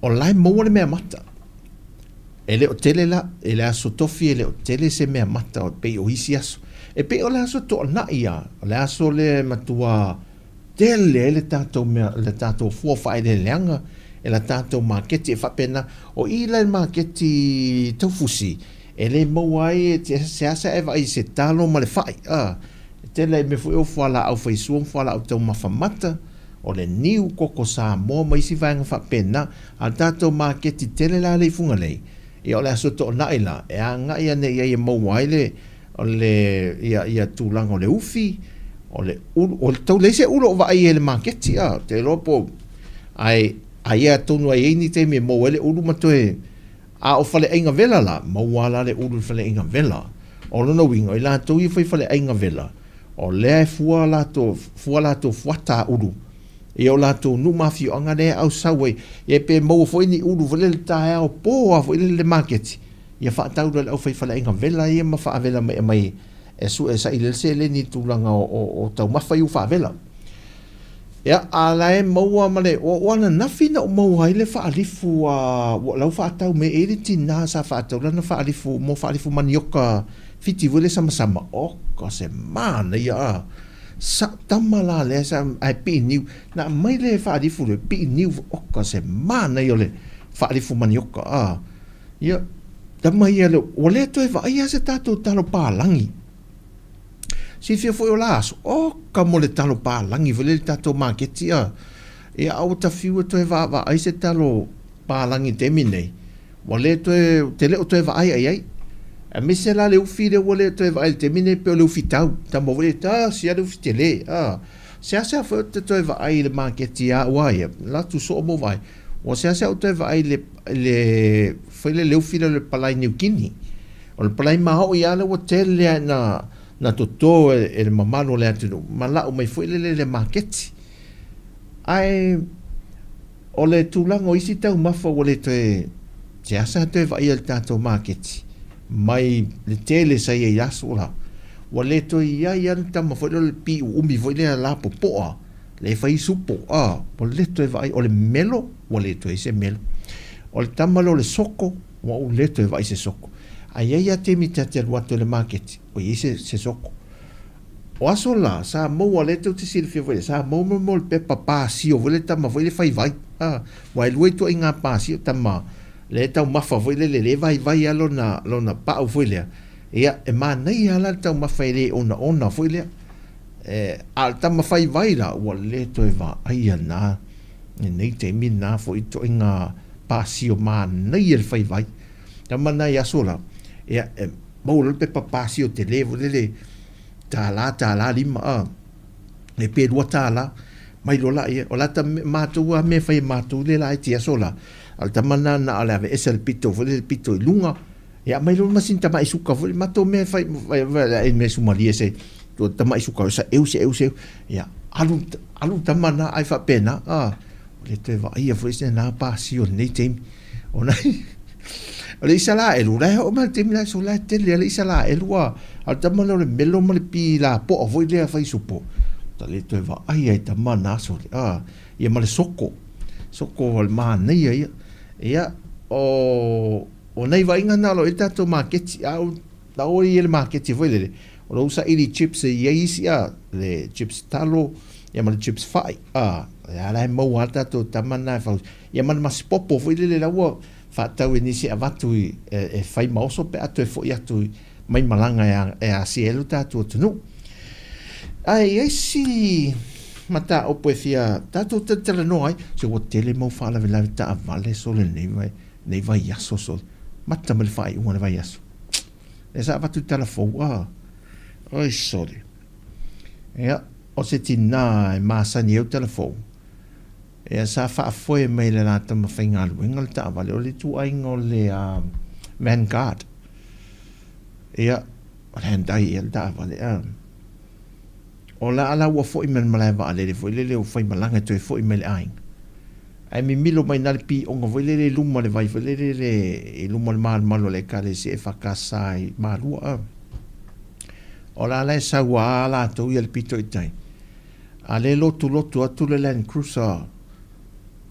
o la e maua le mea mata. E le o tele la, i le aso tofi e le o tele se mea mata e pei o isi aso. E pei o le aso toanai lava, o le aso lea e matua tele ai le tatou mea, le tatou fua faaeleeleaga e la tatou maketi e faapena. O i la i le maketi taufusi, e le maua ai e seasea e vaai i se talo ma le fai, a. E tele ai mea foi o fualaau faisua ma fualaau taumafa mata, o le niu, koko Samoa ma isi vaega faapena. A o le tatou maketi tele la lea i Fugalei, ia o le Aso Toonai la, e agai ane i ai e maua ai le O le, ia, ia tulaga o le ufi, o le ulu, o le tau leai se ulu o vaai ai i le maketi, a, ou te iloa po, ae, aia atonu a i ai ni taimi e maua ai le ulu ma toe, a o faleaiga vela la, maua lava la le ulu i le faleaiga vela. O lona uiga, o i latou ia e fai faleaiga vela, o lea e fua latou, fua latou fuata ulu, ia o latou nuu ma afioaga lea e ausau ai, ia pe maua foi ni ulu foi lele taeao po lava foi lele i le maketi, Ia faatau loa e le aufaifaleaiga vela ia ma faavela mai aumai e sue e saili ai le seleni i le tulaga o taumafa ia ua faavela. Ia, a la e maua ma le, o ananafi na ou maua ai le faalifu a, ua la ua faatau mai e i ai le tina sa faatau lana faalifu, mo faalifu manioka Fiti foi le samasama, oka se manaia a. Sa tama la lea sa, ae pii niu, na aumai le faalifu lea, pii niu, oka se manaia o le faalifu manioka a. Ia, tama ia lea, ua le toe vaaia se tatou talo palagi. Silafia foi o la aso, oka mo le talo palagi foi lea i le tatou maketi a. Ia, a ua ta fiu e toe vaavaai se talo palagi i le taimi lenei, ua le toe, ou te le o toe vaai i ai. Aemaise la le ufi lea ua le toe vaai i le taimi lenei pei o le ufi tau, tama foi lea, tasi lava le ufi tele, a. Seasea foi ou te toe vaai i le maketi a au a ia, alu atu soo ma ou vaai, Ua seasea ou toe vaai i le, i le, foi lea le ufi lea o le palai Niukini. O le palai maoʻi lava lea ua tele lava ina, na toto e, e le mamalu o le atunuu ma lau mai foi lele i le maketi. Ae o le tulaga o isi taumafa ua le toe, seasea toe vaaia i le tatou maketi mai le tele sa i ai i aso la. Ua le toe i ai lava ni tama foi lea o le piuumi foi lea lapopoa. Le fai supo, a, ua le toe vaai, o le melo, ua le toe i ai se melo. O le tama lea o le soko, ua ou le toe vaai i se soko. Ae i ai lava taimi ta te alu atu i le maketi, ua i ai se, se soko. O aso la, sa maua, lea tou te silafia foi, sa maua mo mo le pepa pasio foi le tama foi le fai vai, a, aua e lua ituaiga pasio, tama lea e taumafa foi lele, lea e vaivai lava lona, lona pau foi lea, ia, e manaia lava la le taumafa e le onaona foi lea. A o le tama fai vai la, ua le toe vaaia na lenei taimi na foi ituaiga pasio manaia le fai vai. Tama na i aso la, ia, e maua loa le pepa pasio tele foi lele, $1, $5, a, e pe $2, mai loa laia. O la ta matou lava mea e fai e matou le laiti i aso la, a o le tama lena na o le aveese le pito foi lele, le pito i luga, Ia aumai loa ma sina tamai suka foi le matou mea e fai ai mea sumalie se tamai suka sa eu se eu se eu ia alu alu tama na ai faapena a ua le toe vaaia foi se na pasio i lenei taimi ona o le Isalaelu la e oo mai le taimi la so la e tele le Isalaelu a o le tama lea o le melo ma le pi lapoa foi lea fai supo ta le toe vaaia i tama na sole a ia ma le soko soko o le manaia ia ia o. O nai vaaiga na o lo o i ai le tatou maketi, a o la ua i ai le maketi foi lele, o lo o saili chips e i ai isi a, le chips talo, ia ma le chips fai, a, a la e maua lava le tatou tama na e fausia. Ia ma le masipopo foi lele la ua faatau e nisi e avatu i, e, e fai ma oso pe a toe foi atu mai malaga e, a, e asia ai lo tatou atunuu. Ae i ai si mataupu e fia tatou talatalanoa ai, se ua tele mau faalavelave taavale sole nei vai, nei vaiaso sole. Mata mai le faaiuga o le vaiaso. Lea sa avatu i tala fou, a, oi sole. Ia, o se tinā e masani ai au tala fou, ia sa faafoe mai e le la tama faigaluega le taavale, o le ituaiga o le Vanguard. Ia, o le Hyundai ea le taavale, a. O la la ua foi mai le malae vaalele foi lele ua fai malaga e toe foi mai i le aiga. Ae mimilo mai ina le pioga foi lele i luma o le vai foi lele le, i luma o le malumalu o le Ekalesia EFKS i Malua a. O la la e sau a latou ia le pito i tai. A le lotulotu atu le Land Cruiser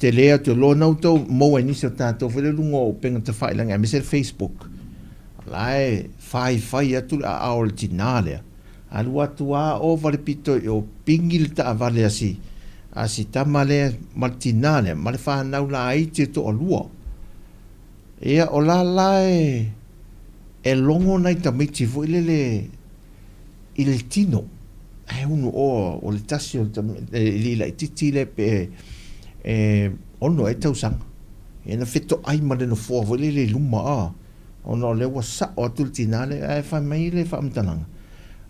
tele atu e loa na outou maua i nisi o tatou foi lele luga o upega tafailagi aemaise le Facebook. La e faifai atu le aao o le tinā lea. Alu atu a ova le pito i o, pingi le taavale a si, a si tama lea ma le tinā lea, ma le fanau laiti e toalua. Ia, o la la e, e logo nai tamaiti foi lele i le tino. Ae unu oa, o le tasi o le, e alii laitiiti lea pe e ono ea tausaga. Ia na fetoai ma le nofoa foi lele i luma a. Ona o lea ua sao atu le tinā lea, ae fai mai le faamatalaga,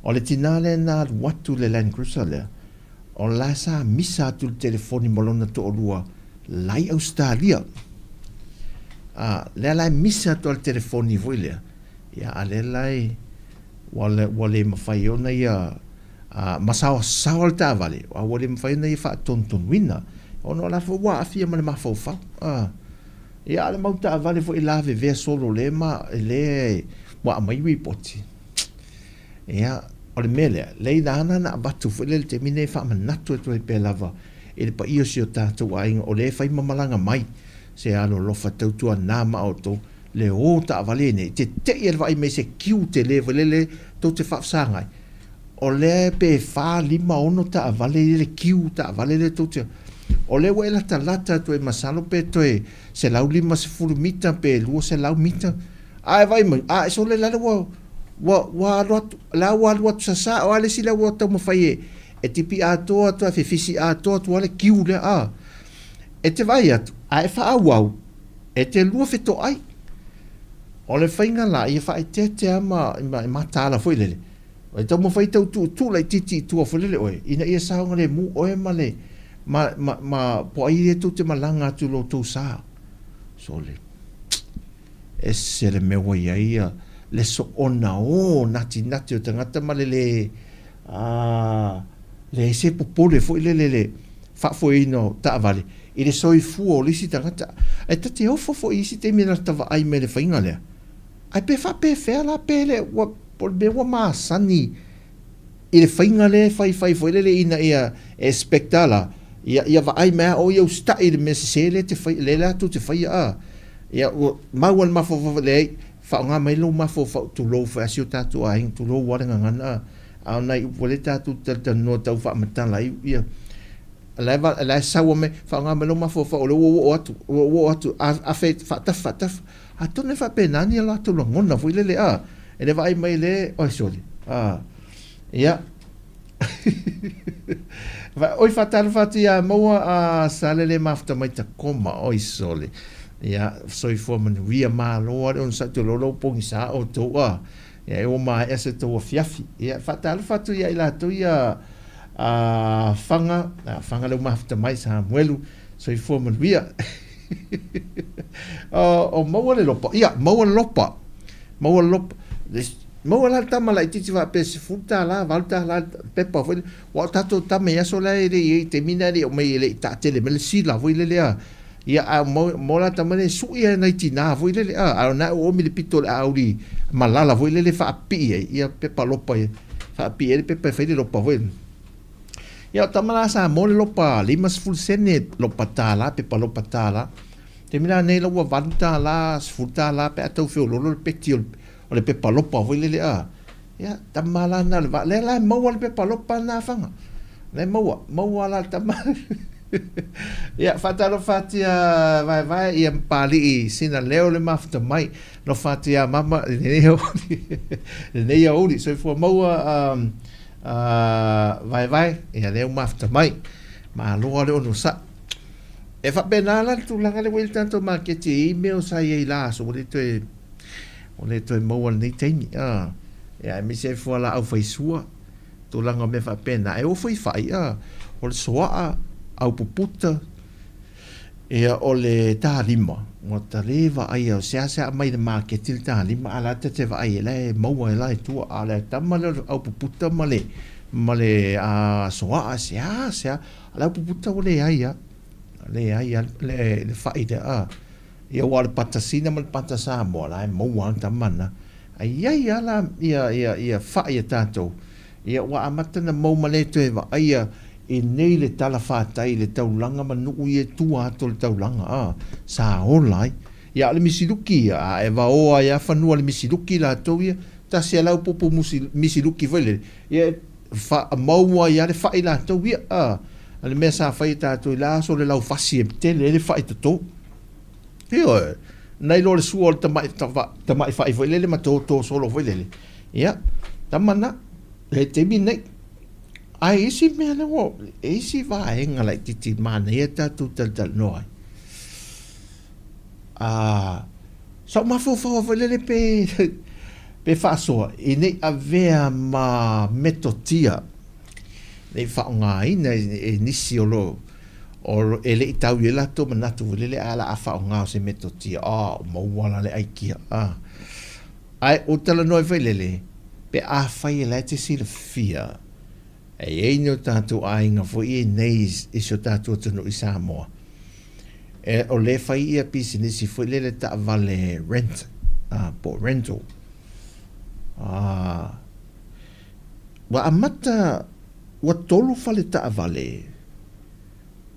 o le tinā lea na alu atu i le Land Cruiser lea, o la sa misa atu le telefoni ma lona toalua la i Ausetalia. A, lea la e misa atu a le telefoni foi lea, ia a lea la e, ua, ua le mafai ona ia a, masaosaoa le taavale, a ua le mafai ona ia faatonutonuina, ona o la foi ua aafia ma le mafaufau. A. Ia a o le mau taavale foi lavevea solo le ma le ua aumai ripoti. Ia o le mea lea, lea na ala ona avatu foi lea i le taimi nei e faamanatu atu ai pea lava i le paia o si o tatou aiga o lea e fai ma malaga mai se alolofa tautuana ma outou le o taavale nei, tete'i e le vaai mai se queue tele foi lele tou te faafesagai o lea pe fa, lima, ono taavale i le queue taavale lea tou te o lea ua e latalata atu ai masalo pe toe 150 mita pe 200 mita ae vaai mai a e sole lale ua ua ua alu atu la ua alu atu sasa o a le isi lea ua taumafai e e tipi atoa atu a fefisi atoa atu a le queue lea a e te vaai atu a e faaauau e te lua fetoai o le faiga la ia faaeteete a ma ma mataala foi lele E taumafai tau tuutuu laitiiti i tua foi lele oe, ina ia saogalemu oe ma le, ma, ma, ma, po o ai lea tou te malaga atu i lo outou sa. Sole. Ese le mea ua i ai ia le soona o natinati o tagata ma le le, a, leai se popole foi lele le faafoeina o taavale i le soifua o le isi tagata. Ae ta te ofo foi i isi taimi na ta vaai mai i le faiga lea. Ae pe faapefea la pe le, ua, po o le mea ua masani i le faiga lea e faifai foi lele ina ia expect a la, ia, ia vaai mai a o ia usitai i le mea sese lea te fai, lea latou te faia a. Ia ua mau a le mafaufau, leai, faaaoga mai lou mafaufau, tulou foi a si o tatou aiga, tulou a le gagana a. A o nai upu o lea tatou te talatalanoa tau faamatala ai, ia, la e, la e saua mai, faaaoga mai lou mafaufau, o lea ua ou oo atu, ua ou oo atu, a, afe, faatafa, faatafa. Atonu e faapena ni a latou lagona foi lele, a, e le vaai mai le, oi sole, a, ia. Oi faatalofa atu ia maua a Salele mafuta mai Takoma, oi sole. Ia, soifua manuia, malo a le onosai te lolo pogisa outou, a, ia e ua maea se tou afiafi. Ia, faatalofa atu ia i latou ia a Faga, a Faga leu mafuta mai Samuelu, soifua manuia. O maua le lopa, ia, maua le lopa, maua le lopa. Maua la le tama laitiiti faapea $10, $8 pepa foi lea. Aua o tatou tama i aso la e le i ai i taimi na e le i aumai e le i taatele mai le sila foi lele a. Ia, a maua, maua la tama lea e sui lava e nai tinā foi lele a. A o lena e oomi le pito o le auli malala foi lele e faapipii ai ia pepa lopa ia, faapipii ai le pepa e fai le lopa foi lele. Ia o tama la sa mo le lopa 50 sene, lopa $1, pepa lopa $1. Taimi la nei la ua $8, $10 pe a tau feololo le peti o le pepa lopa foi lele a. Ia, tama la na le va. Lea la e maua le pepa lopa na Faga. Lea e maua, maua la le tama. Ia, faatalofa atu ia Vaevae, ia Papalii sina leo le mafuta mai. Alofa atu ia Mama i lenei aoauli. Lenei aoauli. Soifua maua um, uh, Vaevae, ia lea ua mafuta mai. Malo lava le onosai. E faapena la le tulaga lea ua i ai le tatou maketi e i ai mea o sa i ai i la aso ua le toe ua le toe maua i lenei taimi. A, ia aemaise ai fualaau faisua, tulaga o mea faapena. E oo foi i fai, a, o le soaa, aupuputa, ia o le talima, ua ta le vaaia, seasea aumai i le maketi le talima, a o la e ta te vaai ai, la e maua ai la i tua. A o le tama lea o le aupuputa ma le ma le soaa, seasea, a o le aupuputa ua leai lava, leai lava le fai lea, a. Ia aua o le pata Sina ma le pata Samoa la e maua lava le tama lena. Ae i ai lava la ia, ia, ia fai a tatou, ia ua amata ona mau ma le toe vaaia i nei le talafatai i le taulaga ma nuu ia i tua atu o le taulaga, a, sa ola ai. Ia a o le misiluki ia, a e vaoa ai lava fanua o le misiluki latou ia, tasi a lau pupu musi, misiluki foi lele, ia e faamaua ai lava le fai latou ia, a. O le mea sa fai e tatou i la aso o le laufasi e tele ai le fai toto. Ioe, nai lo le sua o le tamai, tamai fai foi lele ma toto solo foi lele. Ia, tama na, le taimi nei. Ae isi mea lea ua, e isi vaega laitiiti manaia tatou talatalanoa ai. Ah, sa ou mafaufau foi lele pe, pe faasoa, i nei avea ma metotia nei faaaogaina e nisi o lo o e le i tau i ai latou manatu foi lele a o le a faaaoga o se metotia, a o maua la le aikia, a. Ae ou talanoa ai foi lele, pe afai e la e te silafia e i ai ni o tatou aiga foi ia nei i si o tatou atunuu i Samoa, e, o lea e fai ia pisinisi foi lele taavale rent, a, po o rental. A, Ua amata, ua tolu fale taavale,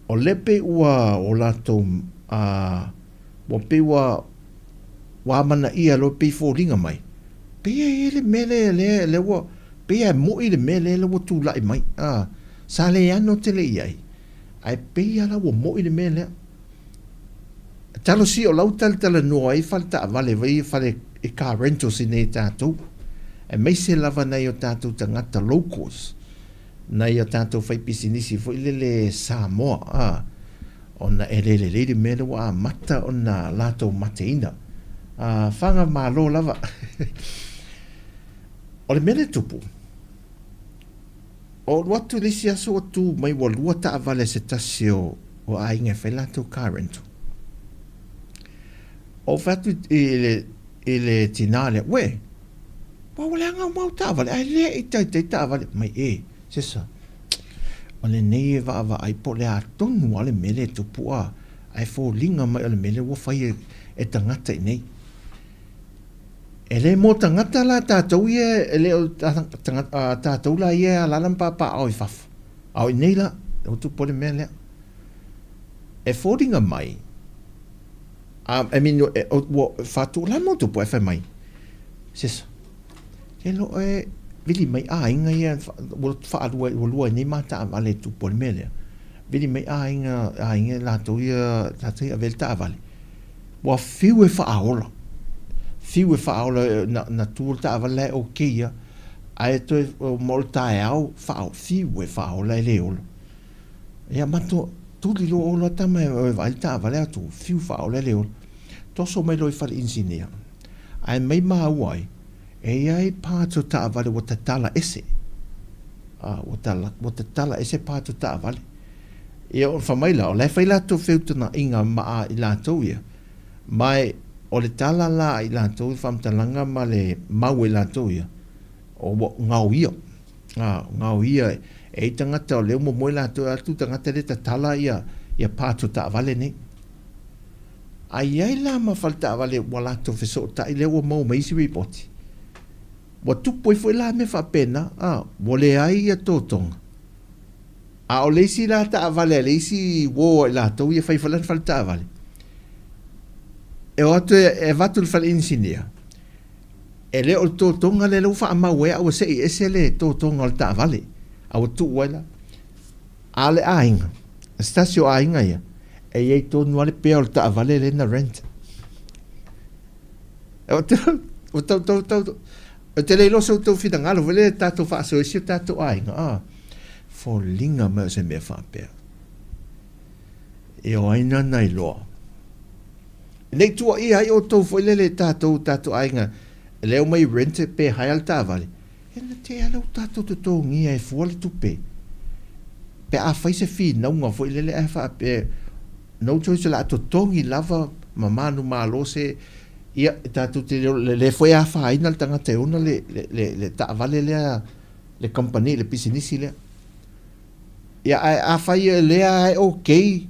o lea pei ua o latou, a, ua pei ua, ua amanaia loa pei foliga mai, pei e i ai le mea lea, lea, lea ua, pei lava e moi le mea lea ua tulai mai, a, sa le ano tele i ai, ae pei lava la ua moi le mea lea. Talosia o la ua talatalanoa ai fale taavale vai fale e car rentals i nei tatou aemaise lava nai o tatou tagata locals nai o tatou fai pisinisi foi lele Samoa a ona e le lelei le mea lea ua amata ona latou mateina a faga malo lava o le mea lea e tupu O alu atu i le isi aso ua tu mai ua lua taavale a se tasi o o aiga e fai latou car rental. Ou fai atu i le i le tinā lea, Uē, ua ua leaga uma au taavale ae le i taitai taavale mai e, sesa. O lenei e vaavaai po o le a tonu lava le mea lea e tupu a, ae foliga mai o le mea lea ua fai e, e tagata i nei. E le mo tagata la tatou ia e le o tatou la ia e alala ma papaaao i fafo. A o i nei la, ua tupu ai le mea lea. E foliga mai, I mean, ua faatulaga mo tupu ae fai mai, sesa, ke loa e vili mai aiga ia, ua faalua, ua lua ai nei ma taavale e tupu ai le mea lea. Vili mai aiga, aiga latou ia, latou ia ave ai le taavale. Ua fiu e faaola, fiu e faaola, na, na tu le taavale la e okay ia, ae toe ma o le taeao faaola, fiu e faaola e le ola. Ia matou tuli loa ola tama e vaai le taavale atu, fiu faaola e le ola. Toso mai loa i fale inisinia, ae mai maua ai, e i ai parts o taavale ua tatala ese. A, ua tala, ua tatala ese parts o taavale. Ia ona fai mai la, o la e fai latou feutagaiga ma a i latou ia, ma e o le tala la a i latou i le faamatalaga ma le mau a i latou ia, o ua gaoia, a, gaoia e ai tagata o lea ua momoe latou, e atu tagata lea e tatala ia, ia parts o taavale nei. A i ai la ma fale taavale ua latou fesootai lea ua maua mai isi ripoti, ua tupu ai foi la mea faapena, a, ua leai ia totoga. A o le isi la taavale a le isi uo a i latou ia fai foi lana fale taavale. E o atu e avatu i le fale inisinia, e le o le totoga lea ua faamau ai a ua sei ese le totoga o le taavale, a ua tuu ai la. A o le aiga, o se tasi o aiga ia, e i ai tonu lava le pea o le taavale lea na rent. Ou te, ua tau, tau, tau, ou te le iloa so outou finagalo foi lea tatou faasoa i si o tatou aiga, a, foliga mai o se mea faapea. E o ai nana iloa. Ne i tuuaia ai outou foi lele e tatou, tatou aiga, lea omai rent pe hire le taavale, e na te ala ua tatou totogia e fua le tupe. Pe a fai se finauga foi lele ae faapea, no choice o le a totogi lava ma manumalo se, ia, e tatou te le, le foi afaina le tagata e ona le, le, le, le taavale lea, le kamupani, le pisinisi lea. Ia, ae afai e lea ae okay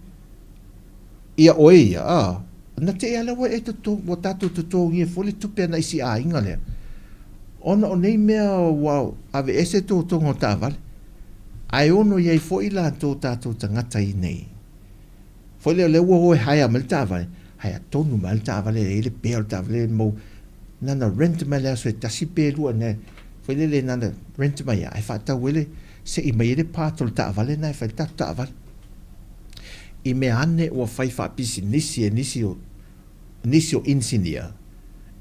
ia oe ia, a, na te ala ua e toto, ua tatou totogia foi le tupe a nai isi aiga lea, ona o nei mea ua aveese totoga o taavale, ae ono i ai foi latou tatou tagata i nei. Foi lea o lea ua o e hire mai le taavale, hire tonu mai le taavale e i ai le pea o le taavale e mau, nana rent mai le aso e tasi pe lua ne, foi lele nana rent mai ae faatau ai le, sei mai ai le part o le taavale na e fai le tatou taavale. I mea ane ua fai faapisinisi e nisi o nisi o inisinia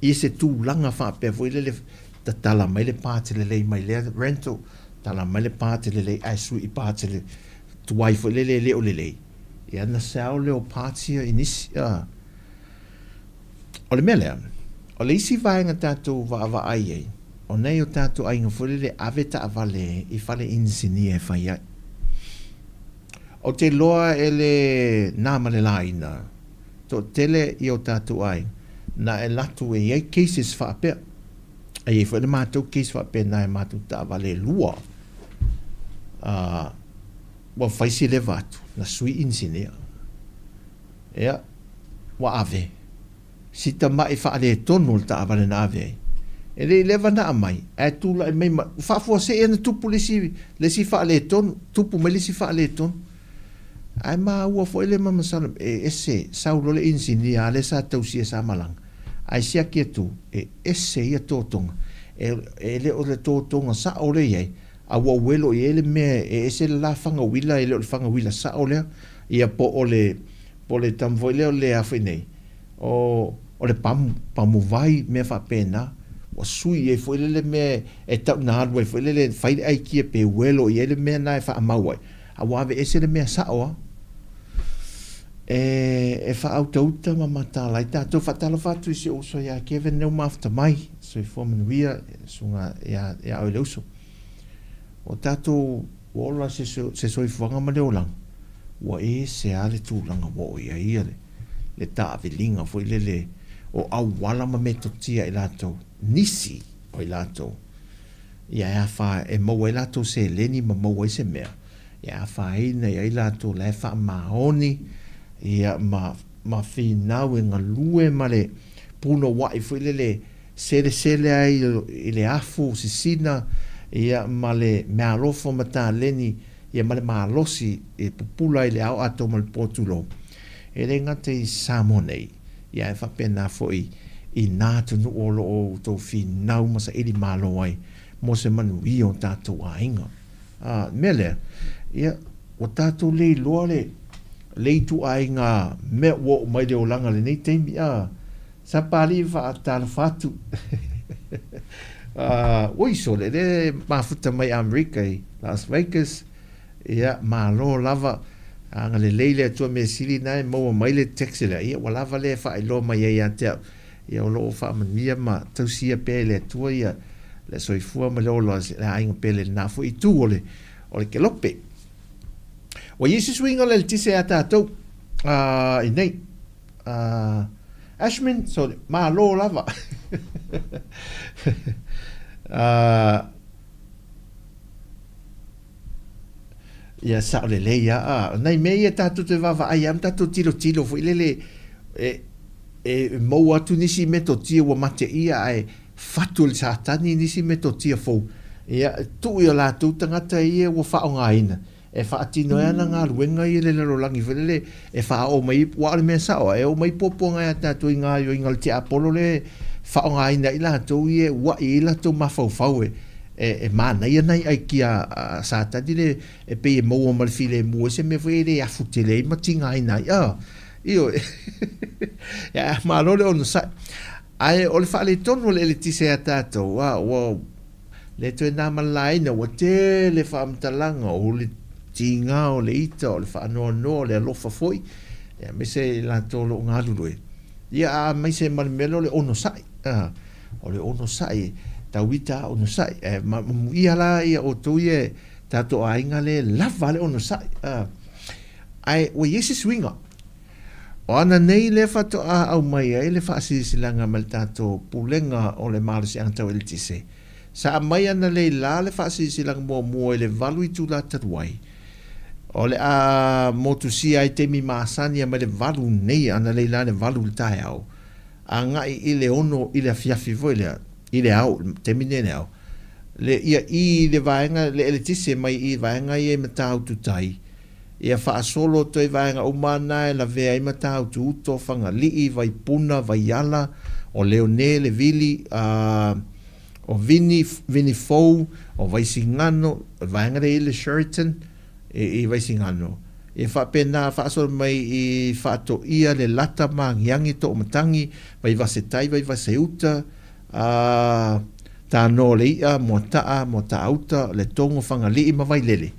i se tulaga faapea foi lele tatala mai le part lelei mai lea rental, tala mai le part lelei ae sui i part le tuai foi lele e le o lelei, ia na sell lea o parts ia i nisi. A. O le mea lea, o le isi vaega tatou vaavaai ai, o nei o tatou aiga foi lele ave taavale i fale inisinia e fai ai. Ou te iloa e le na ma le laina, toatele ia o tatou aiga, na e alu atu e i ai cases faapea. E i ai foi le matou case faapena i matou taavale e lua. Ua fai si leva atu, na sui inisinia. Ia, ua ave. Si tama'i faaletonu o le taavale na ave ai. E le i leva na aumai, ae tulai mai ma, faafuasei ana tupu le isi, le isi faaletonu, tupu mai le isi faaletonu. Ae maua foi le ma masalo, e ese, sau loa le inisinia a lea sa tausia sa malaga, ae siaki atu, e ese ia totoga. E, e le o le totoga sa'o lea i ai, a ua uelo i ai le mea e ese le la faga uila e le o le faga uila sa'o lea, ia po o le, po o le tama foi lea o le a foi nei, o, o le pamu, pamu vai, mea faapena, ua sui ai foi lele mea e tau ina alu ai foi lele e fai le aikia pe uelo i ai le mea lena e faamau ai, a ua aveese le mea sa'o a. E, e faautauta ma mataala ai tatou. Faatalofa atu i si ou uso ia Kevin lea ua mafuta mai. Soifua manuia, susuga ia, ia oe le uso. O tatou ua ola se, se soifuaga ma le olaga, ua ese lava le tulaga ua oo i ai ia le, le taaviliga foi lele o auala ma metotia i latou, nisi o i latou, ia e afa e maua ai latou seleni ma maua ai se mea, e afaina i ai latou la e faamaoni ia ma, ma finau e galue ma le punouai foi lele selesele ai i le afu sisina ia ma le meaalofa ma taleni ia ma le malosi e pupula ai le ao atoa ma le po tulou. E le gata i Samoa nei, ia ae faapena foi i nā atunuu o lo o outou finau ma saili malo ai mo se manuia o tatou aiga. A, le mea lea, ia, ua tatou le iloa le, le ituaiga mea ua oo mai le olaga i lenei taimi, a, Sa Papalii faatalofa atu. Ui sole, le mafuta mai Amerika i Las Vegas, ia, malo lava, agalelei le Atua mea sili na e maua mai le text lea, ia ua lava lea e faailoa mai ai ia te au, ia o lo o faamanuia ma tausia pea e le Atua ia le soifua ma le ola o le aiga pele i lena foi itu o le, o le kelope. Ua i ai se suiga o le eletise ia tatou i nei. Ashman, sorry, malo lava. Ia sao lelei a, a nai mea ia tatou te vaavaai a ma tatou tilotilo foi lele e, e maua atu nisi metotia ua mateia ae fatu e le Satani nisi metotia fou. Ia, tuu i o latou tagata ia ua faaaogaina. e faatino ai ana galuega ia i le lalolagi foi lele e faaoo mai ai, aua o le mea sao, e oo mai puapuaga ia tatou i gaoioiga o le tiapolo lea e faaaogaina ai latou ia e ua'i ai latou mafaufau e e manaia nai aikia a Satani le e pei e maua ma le filemu ai se mea foi e le afu tele ai ma tigaina ai. A, ioe. Ia, malo le onosai. Ae o le faaletonu o le eletise ia tatou, a, ua le toe na ma le laina, ua tele faamatalaga o le tiga o le ita, o le faanoanoa, o le alofa foi, aemaise i latou o lo o galulue, ia, aemaise ma le mea lea o le onosai, a, o le onosai, tau ita a onosai, ae mamuia la ia outou ia tatou aiga lea e lava le onosai, a, ae ua i ai se suiga. O ana nei lea faatoa aumai ai le faasilasilaga mai le tatou Pulega o le Malosiaga Tau Eletise. Sa aumai analeila la le faasilasilaga muamua i le 8 itula talu ai. O le a motusia ai taimi masani a mai le 8 nei analeila la le 8 i le taeao agai i le 6 i le afiafi foi lea i le ao, taimi nei i le ao. Le ia i le vaega le eletise mai i vaega ia i Matautu Tai Ia faasolo toe vaega uma ana e lavea ai Matautu-uto, Fagalii, Vaipuna, Vaiala, o Leone, Levili, a, o Vini, Vini Fou, o Vaisigano, o le vaega lea i le Sheraton, i, i Vaisigano. Ia faapena faasolo mai i Faatoia, Lelata, Magiagi, Toomatagi, Vaivasetai, Vaivaseuta, a, Tanoa o le I'a, Moataa, Moataauta, Letogo, Fagalii ma Vailele.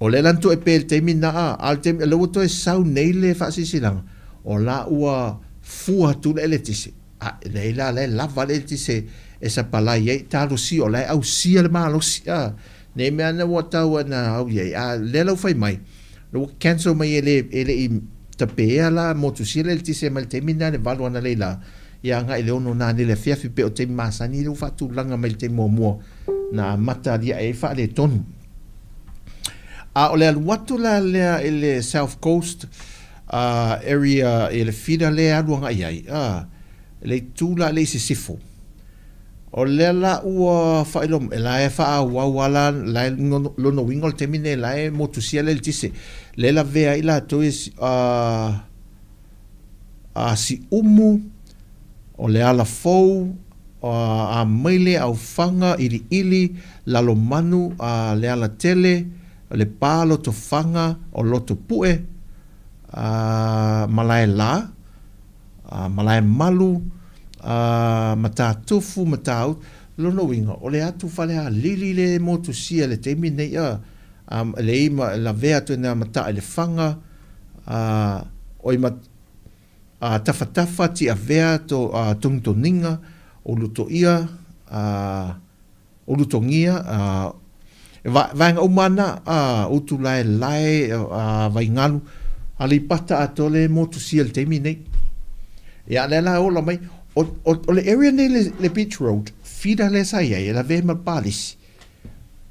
O lea la na toe pe i le taimi na, a, a o le taimi, lea ua toe sau nei le faasilasilaga, o la ua fua atu le eletise, a, nei la, la e lava le eletise e sapalai ai, talosia, o la e ausia le malosi, a, nei mea na ua tau na au i ai, a, lea la ua fai mai, lea ua cancel mai e le, e le i tapeea la motusia le eletise mai le taimi na le 8 analeila, ia agai i le 6 nanei i le afiafi, pei o taimi masani lea ua faatulaga mai le taimi muamua na amata aliae ai faaletonu. A o le alu atu la lea i le South Coast area i le feeder lea e alu agai ai, le itu la lea i sisifo, o lea la ua faailoa mai, la e faaauau lava la, la e lona uiga o le taimi lenei la e motusia le eletise, lea e lavea ai latou i Siumu, o Lealafou, Amaile, Aufaga, Iliili, Lalomanu, Lealatele, Lepa, Lotofaga, o Lotopue, Malaela, Malaemalu, Matatufu, Matautu. Lona uiga, o le atu Falealili le motusia i le taimi lenei, le ima, lavea atu i nā Mataelefaga, oi A tafatafa tiavea to a togitogiga o lutoia a o lutogia a e vaega uma ana a utu laelae a Vaigalu Aleipata atoa le motusia i le taimi nei. Ia lea la e ola mai o o le area nei le beach road feeder lea sa i ai e lavea ai ma le palisi.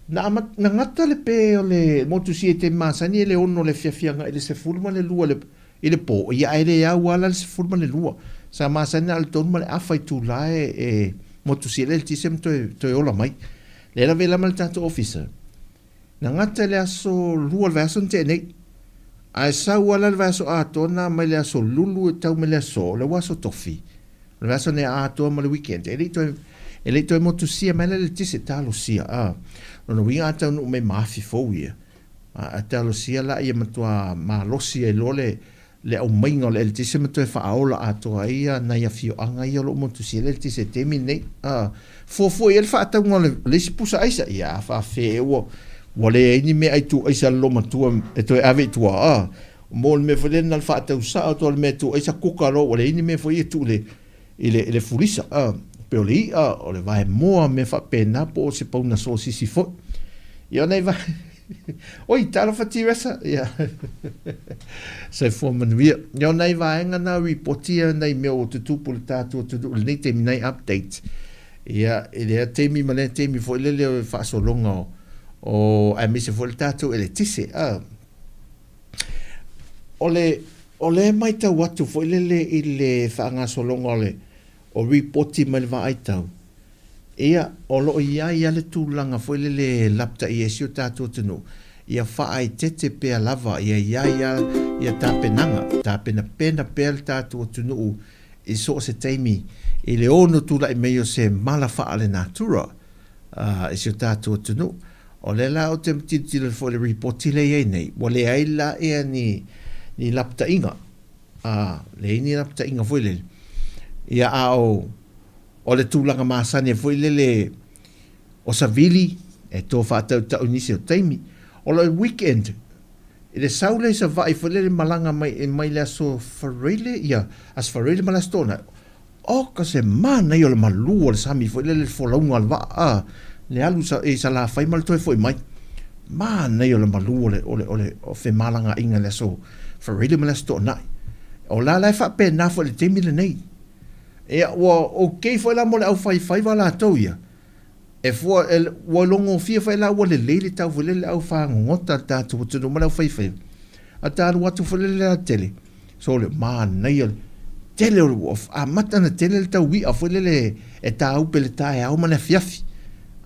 Na na gata le pe o le motusia i taimi masani e le 6 le afiafi agai i le 12 le I le pō, ia ae le au lava la le 12. Sa masani na o le tolu ma le afa itula e, e motusia le eletise ma toe, toe ola mai. Lea la vela ma le tatou ofisa. Na gata i le aso lua o le vaiaso na tea nei. Ae sau lava la le vaiaso atoa na mai le aso lulu e tau mai le aso, lea ua aso tofi. O le vaiaso nei atoa ma le weekend. E le i toe, e le i toe motusia mai la le eletise, talosia. A, lona uiga a taunuu mai ma afi fou ia. A talosia la ia matua malosi ai loa le le aumaiga o le eletise ma toe faaola atoa ai ia nai afioaga ia o lo o motusia le eletise i le taimi lenei. A fuafua i ai le faatauga o le isi pusa aisa, ia a faafefea ea ua ua leai ni meaai tuu aisa a le loomatua e toe ave i tua. A mo le mea foi lea na o le faatau sao atu lava o le mea e tuu aisa kuka loa ua leai ni mea foi ia e tuu i le i le, i le fulisa, a, pei o le i'a, o le vaemoa, mea faapena, po o se pauna sosisi foi. Ia, o nai vae... Oi, talofa Teresa! Ia, soifua manuia. Ia, o nai vaega na ripoti ia nai mea ua tutupu i le tatou atunuu i lenei taimi, nai update. Ia, i lea taimi ma lea taimi foi lele o le faasologa o, o aemaise foi le tatou eletise, a. O le, o lea e matau atu foi lele i le faagasologa o le, o ripoti mai le vaai tau, ia, o lo o i ai lava le tulaga foi lele e lapataia ai si o tatou atunuu. Ia faaeteete pea lava, ia i ai a ia tapenaga, tapenapena pea le tatou atunuu i so o se taimi i le ono tulai mai o se mala faalenatura i si o tatou atunuu. O lea la ou te tilotilo foi i le ripoti lea e i ai nei, ua leai la ea ni ni lapataiga, leai ni lapataiga foi lele. Ia a o o le tulaga masani foi lele o savili e to faatautau i nisi o taimi. O le weekend i le sau lea i Savaii foi lele malaga mai mai le aso Faraile, ia, aso Faraile ma le aso Toonai, oka se manaia o le malu o le sami foi lele le folauga o le vaa, a, le alu i Salafai ma le toe foi mai. Manaia o le malu o le, o le, o le o femalagaaiga i le aso Faraile ma le aso Toonai. O la la e faapena foi i le taimi lenei. Ia, ua okay foi la mo le aufaifaiva latou ia, E fua, e, ua logofia foi la ua lelei le tau foi lele le au fagogota a le tatou atunuu ma le au faifaiva. A ta alu atu foi lele le tele, sole, manaia le tele o le, ua amata ona tele le tau i'a foi lele e tāupe i le taeao ma le afiafi,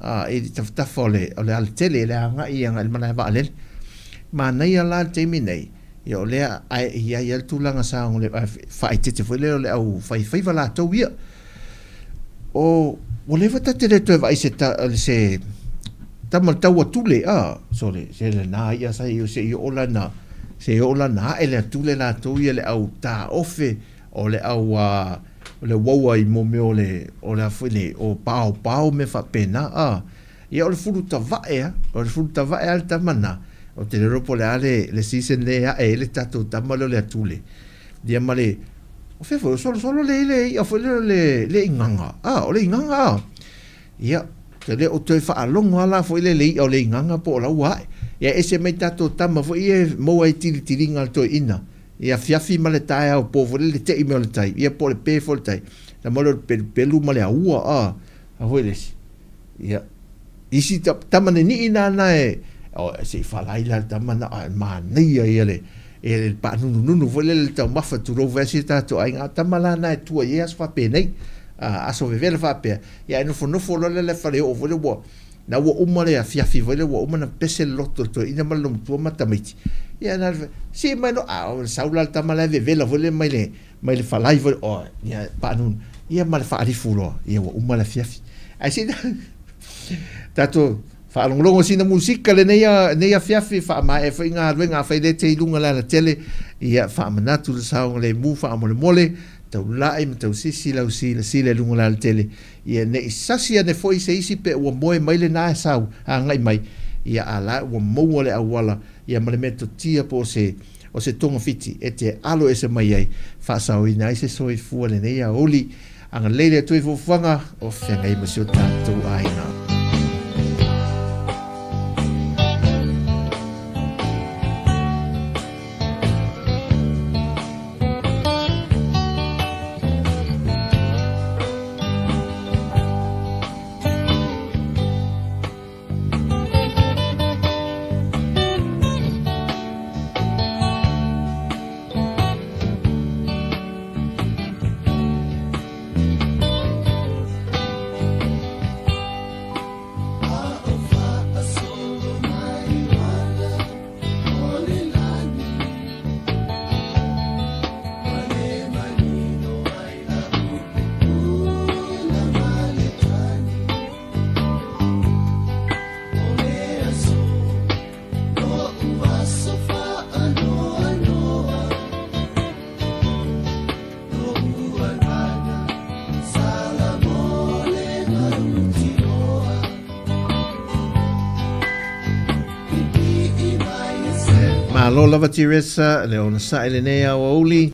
a, i le tafatafa o le, o le alatele i le agai agai i le malae vaalele. Manaia la le taimi nei, ia o lea ae i ai lava le tulaga saogale, faaeteete foi lele o le au faifaiva latou ia. O, ua leva ta te le toe vaai se ta, se tama le tau atule, a, sole, se lena i'a sa i se i oo lana, se i oo lana ae le atule latou ia le au taofe, o le au a, o le uaua i mo mea o le, o le a foi le, o paopao mea faapena, a. Ia o le fulu tavae a, o le fulu tavae a le tama na, ou te le iloa po o le a le, le season lea e ae ai le tatou tama lea o le atule. Ia ma le, o fea foi, o solosolo le le i'a foi lea o le, le igaga, a, o le igaga a. Ia, te le o toe faalogo lava la foi le le i'a o le igaga po o la ua ae. Ia ese mai tatou tama foi ia e maua ai tilitiliga a le toeaina, i afiafi ma le taeao po foi lele te i mai o le tai, ia po o le pe foi o le tai. Na ma le o le pelupelu ma le aua, a, a foi le isi. Ia, isi tama ninii nāna e, o, se i falai la le tama na, a manaia ia le, e le paanunununu foi lele le taumafa tulou foi a si o tatou aiga, a o tama la na e tua i ai aso faapenei, a, aso vevela faapea, ia ae nofonofo loa le faleoo foi lea ua, na ua uma le afiafi foi lea ua uma na pese le loto o le toeaina ma le olomatua ma tamaiti, ia na sii mai loa, a o le sau la le tama la e vevela foi lele mai le, mai le falai foi o ia paanunu ia ma le faalifu loa ia ua uma le afiafi ae se tatou faalogologo sina musika lenei nei afiafi faamaea foi galuega afai le te i luga le alatele ia faamanatu le saogalemu faamolemole taulai ma tausisi lau silasila i luga le alatele ia ne i sasi ane foi se isi pe ua moe mai lena e sau agai mai ia a la ua maua le auala ia ma le metotia po o se o se togafiti e te alo ese mai ai, faasaoina ai se soifua lenei aoauli. Agalelei le Atua i fuafuaga o feagai ma si o tatou aiga. Malo lava Teresa, le onosai lenei aoauli.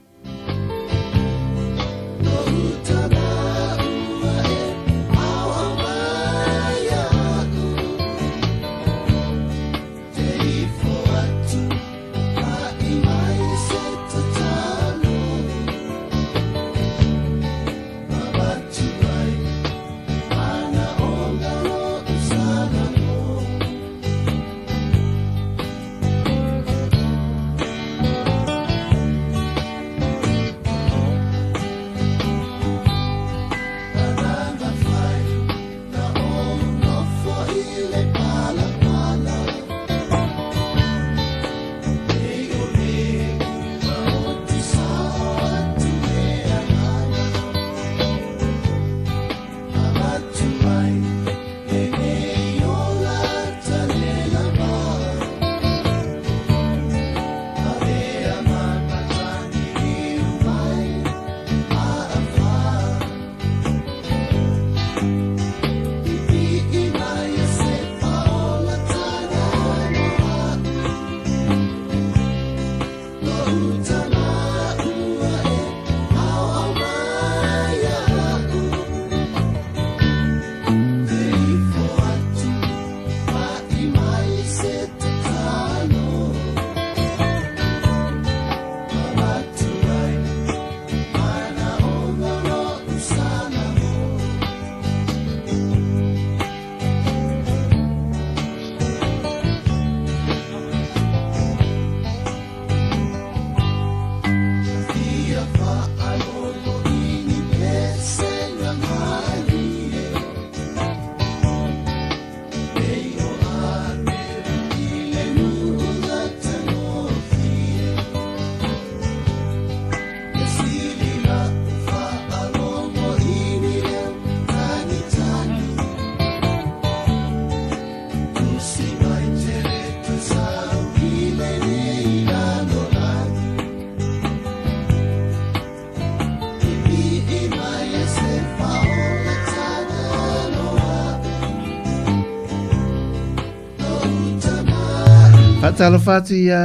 Faatalofa atu iā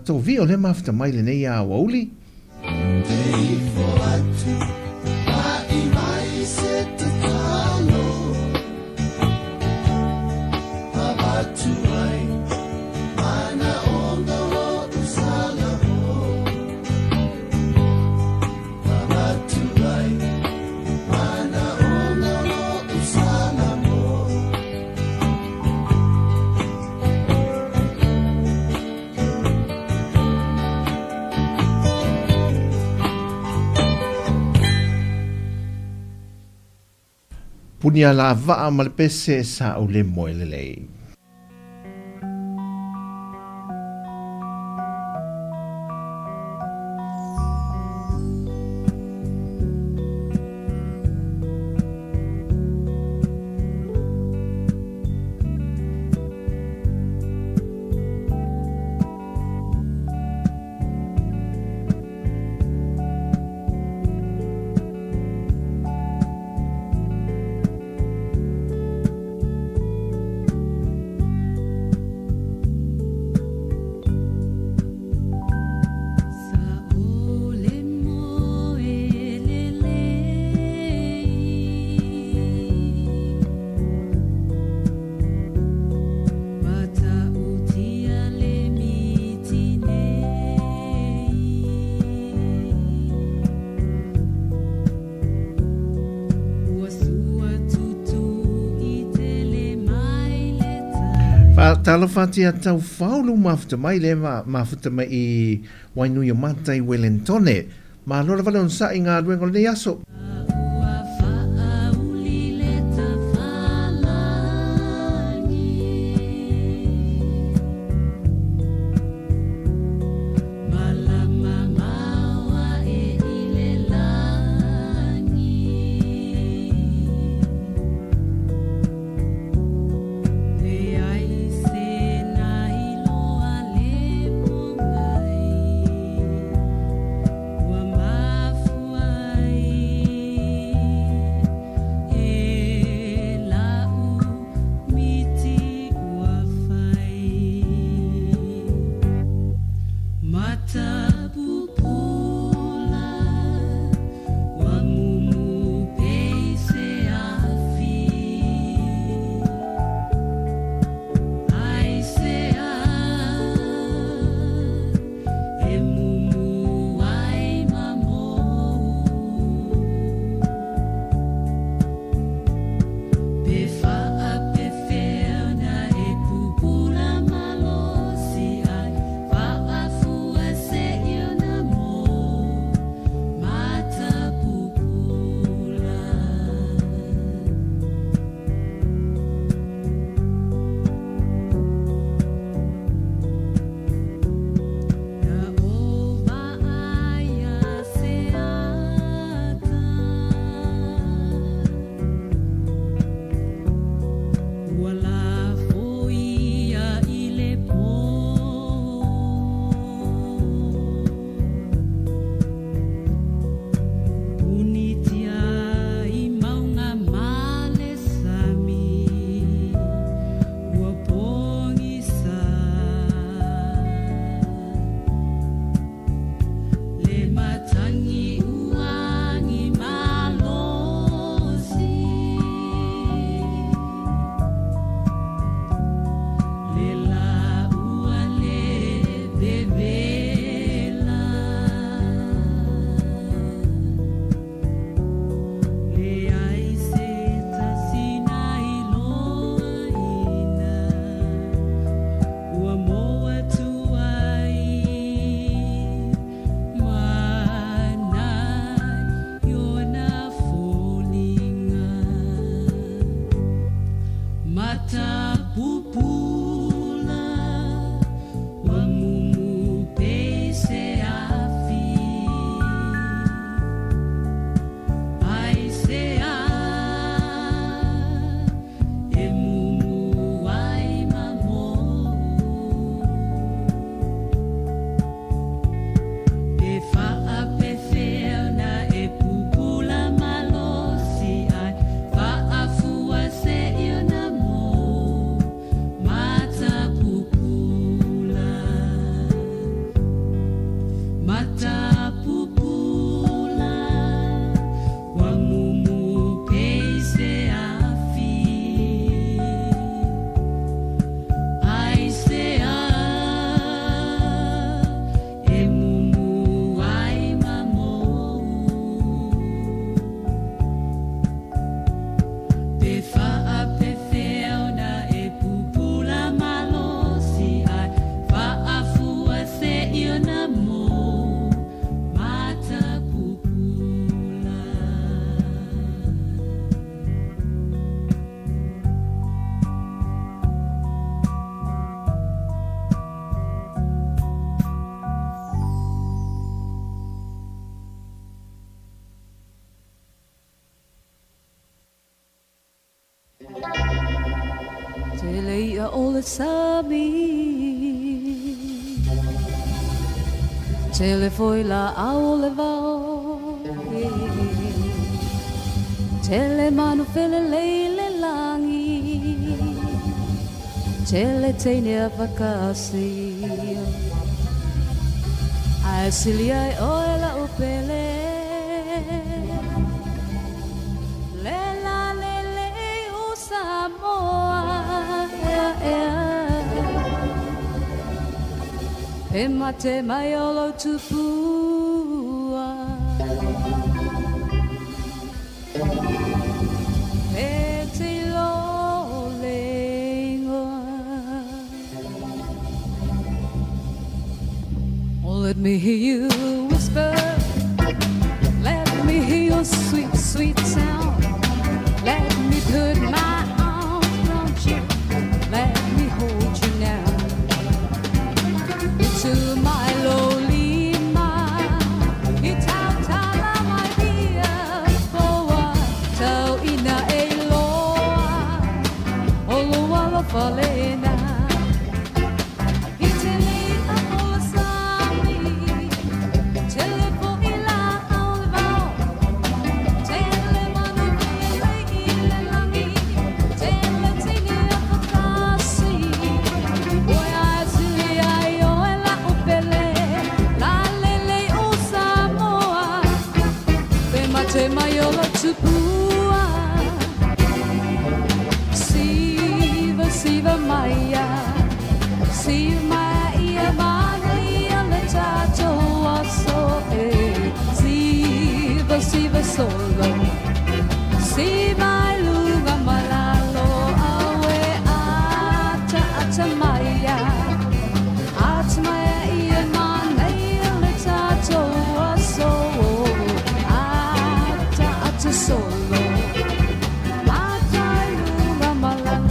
Tovi o lea mafuta mai lenei aoauli. Puni a la vaa ma le pese sa o le moe lelei. Faatalofa atu ia Taufaulu mafuta mai le mafuta mai i Wainui o Matai Wellingtone. Malo lava le onosai i galuega o lenei aso. le sami. Tele foi laau o le vao Tele manu felelei i le lagi Tele teine afakasi Ae sili ai oe la'u pele Le lalelei o Samoa ea ea Pe mate mai o lou tupua Pe te iloa le ingoa Oh let me hear you whisper Let me hear your sweet sweet sound Let me put my arms round you Let me hold you now To my lonely ma I tautala mai ia poa Tau ina e iloa O lou alofa lena I te li'a o le sami Tele foi laau o le vao Tele manu felelei i le lagi Tele teine afakasi Oe ae sili ai oe la'u pele Lalelei o Samoa Pe mate mai o lou tupua Siva, siva mai ia Siva mai ia Manaia le tatou aso e Siva, siva solo Siva i luga ma lalo Aue ata, ata mai ia Ata mai ia Manaia le tatou aso Ata, ata solo Ata i luga ma lalo.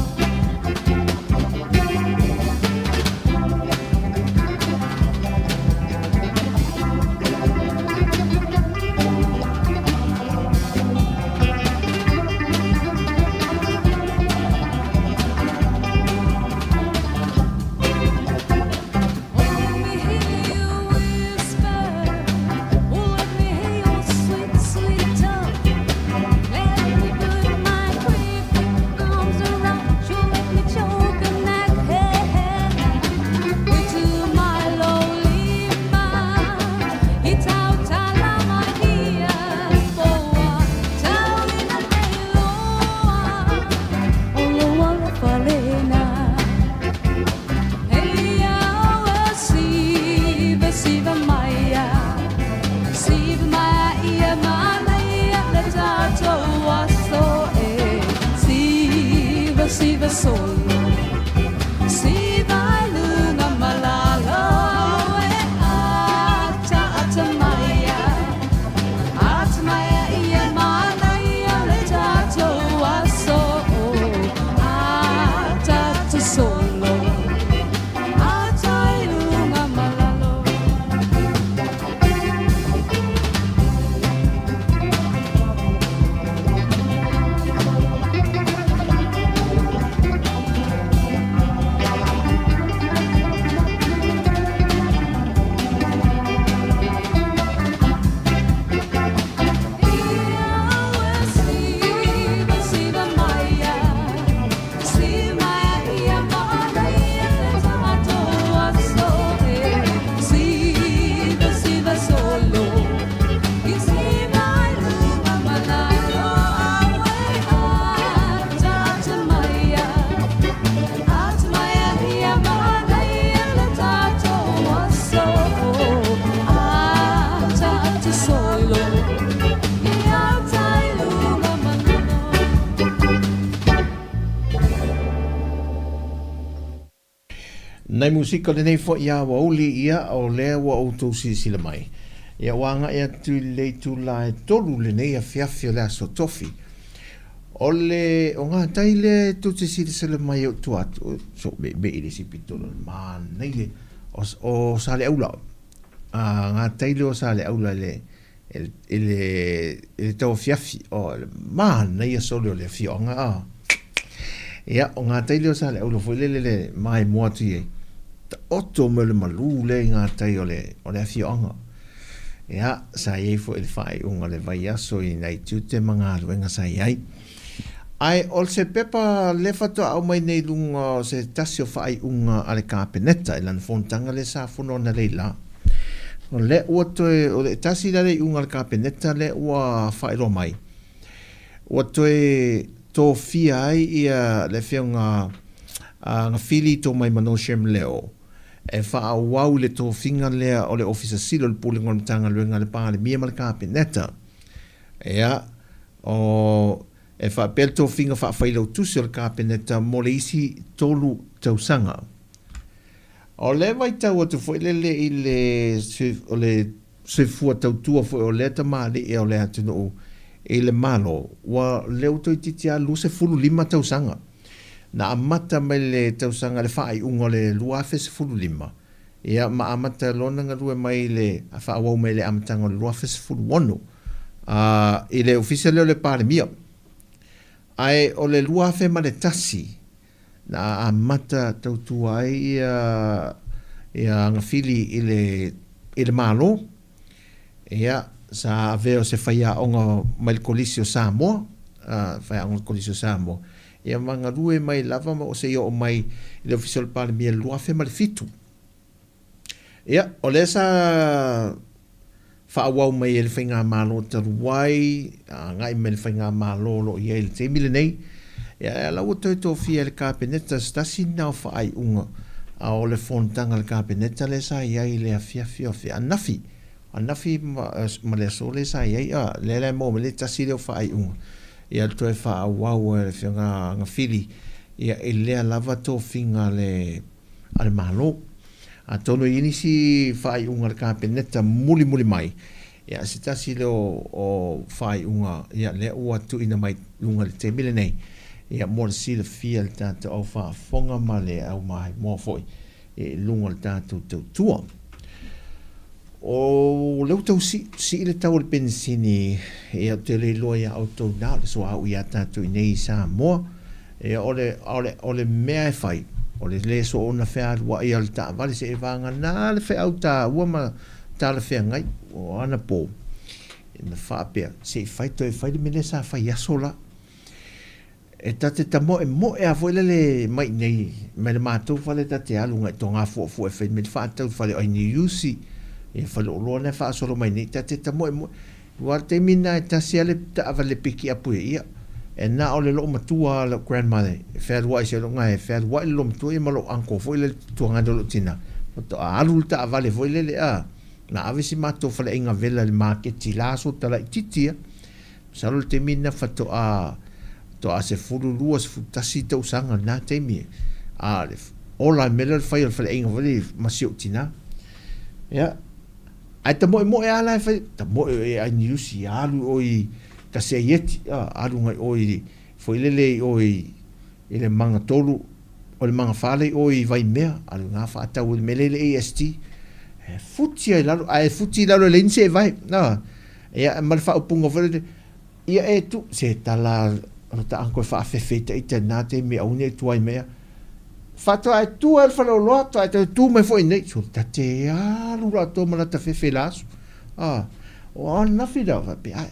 Oh, let me hear you whisper. Oh, let me hear your sweet, sweet tongue. Let me put my great big arms around you. Let me choke and neck Way to my lonely ma I tautala mai ia poa Tau ina e iloa O lou alofa lena Hei au e siva, siva mai ia Siva mai ia manaia le tatou aso e Siva, siva solo Siva i luga ma lalo e Ata, ata mai ia Ata mai ia manaia le tatou aso Ata, ata solo Ata i luga ma lalo. Solo. Nai musika lenei foi ia ua uli ia o lea ua outou silasila mai. Ia ua agai atu i le itula e tolu lenei afiafi o le aso tofi. O le o ngā tai lea e tou te silasila mai o tua atu, so me me i le isi pito le manaia o, o Saleaula. A ngā tai lea o Saleaula le i le, i le tauafiafi, oh, le manaia sole o le afioaga, ah. Ia, o gatai lea o Saleaula foi lele le maimoa atu i ai, taoto mai o le malū lea i gatai o le, o le afioaga. Ia, sa i ai foi le faaiuga o le vaiaso i nai tiute ma galuega sa i ai. Ae o se pepa lea faatoa aumai nei i luga o se tasi o faaiuga a le Kapeneta i lana fonotaga lea sa fono analeila. O lea ua toe, o le tasi la le iuga a le Kapeneta lea ua faailoa mai, ua toe tofia ai ia le Afioga a Gafili Tomaimano Shem Leo e faaauau i le tofiga lea o le Ofisa Sili o le Pulega o le Matagaluega a le Palemia ma le Kapeneta. Ia, o, e faapea le tofiga faafailautusi o le Kapeneta mo le isi tolu tausaga. O lea vaitau atu foi lele i le, o le soifua tautua foi o lea tamalii o le atunuu i le Malo, ua lea ua toeitiiti lava 25 tausaga. Na amata mai le tausaga le faaiuga o le 2015, ia ma amata loa ona galue mai i le faaauau mai i le amataga o le 2016 a i le Ofisa lea o le Palemia. Ae o le 2001 na amata tautua ai ia ia Agafili i le i le Malo, ia sa avea o se faiaoga mai le Kolisi o Samoa, faiaoga o le Kolisi o Samoa, ia ma galue mai lava ma seia oo mai i le Ofisa o le Palemia i le 2007. Ia, o lea sa faaauau mai e le Faigamalo talu ai, agai mai le Faigamalo o lo o i ai i le taimi lenei. Ia, a la ua toe tofia e le Kapeneta se tasi lena o faaiuga a o le fonotaga a le Kapeneta lea sa i ai i le afiafi o anafi, anafi ma le aso lea sa i ai, a, lea la e maua mai le tasi lea o faaiuga, ia toe faaauau e le Afioga Gafili, ia, i lea lava tofiga a le a le Malo. Atonu e i ai nisi faaiuga a le Kapeneta mulimuli mai, ia se tasi lea o faaiuga ia lea ua tuuina mai luga i le taimi lenei, ia mo le silafia e le tatou au faafofoga ma le au maimoa foi i luga o le tatou tautua. O lea ua tau sii le tau o le penisini, ia ou te le iloa ia outou na o le suauu ia tatou i inei i Samoa. Ia o le, o le, o le mea e fai, o le le soona fealuai o le taavale seia vagana le feau taua ma talafeagai o anapo, na faapea, se i fai toe fai le mea lea sa fai i aso la. E ta te tamoemoe lava foi lele mai i inei, mai le matou fale ta te alu agai i Togafuafua e fai mai le faatau i le fale o Ainiusi, ia faleoloa na e faasolo mai nei, ta te tamoemoe. Aua o le taimi lena e tasi lava le taavale pikiapu e ia, e na o le loomatua lava lou grandmother e fealuai si lou gae, e fealuai le loomatua ia ma lou uncle foi lele tuagane o lou tina, faatoa alu le taavale foi lele a, na ave si matou faleaiga vela i le maketi i la aso talaititi ia. Masalo o le taimi lena faatoa faatoa 12, 11 tausaga lena taimi, a o le ola le mea lea o le fai o le faleaiga foi lele ma si ou tina. Ia. Ae tamoemoe lava la e fai, tamoe oe e Ainiusi, alu oe i Kaseieti, alu agai oe i, foi lele i oe i le magatolu, o le magafa lea i oe i Vaimea, alu i ga faatau i le mea lea i le AST. E futi ai i lalo, ae futi i lalo e leai ni seevae. Ia, ma le faaupuga foi lele, Ia e tu, se tala o ta uncle e faafefe ita ita i na taimi aua ne i tuai mai a. Faatoa e tu ai le faleoloa, faatoa e toe tu mai foi nei. So, ta te alu latou ma lata fefe i la aso. Ah, o ananafi la, faapea, ai,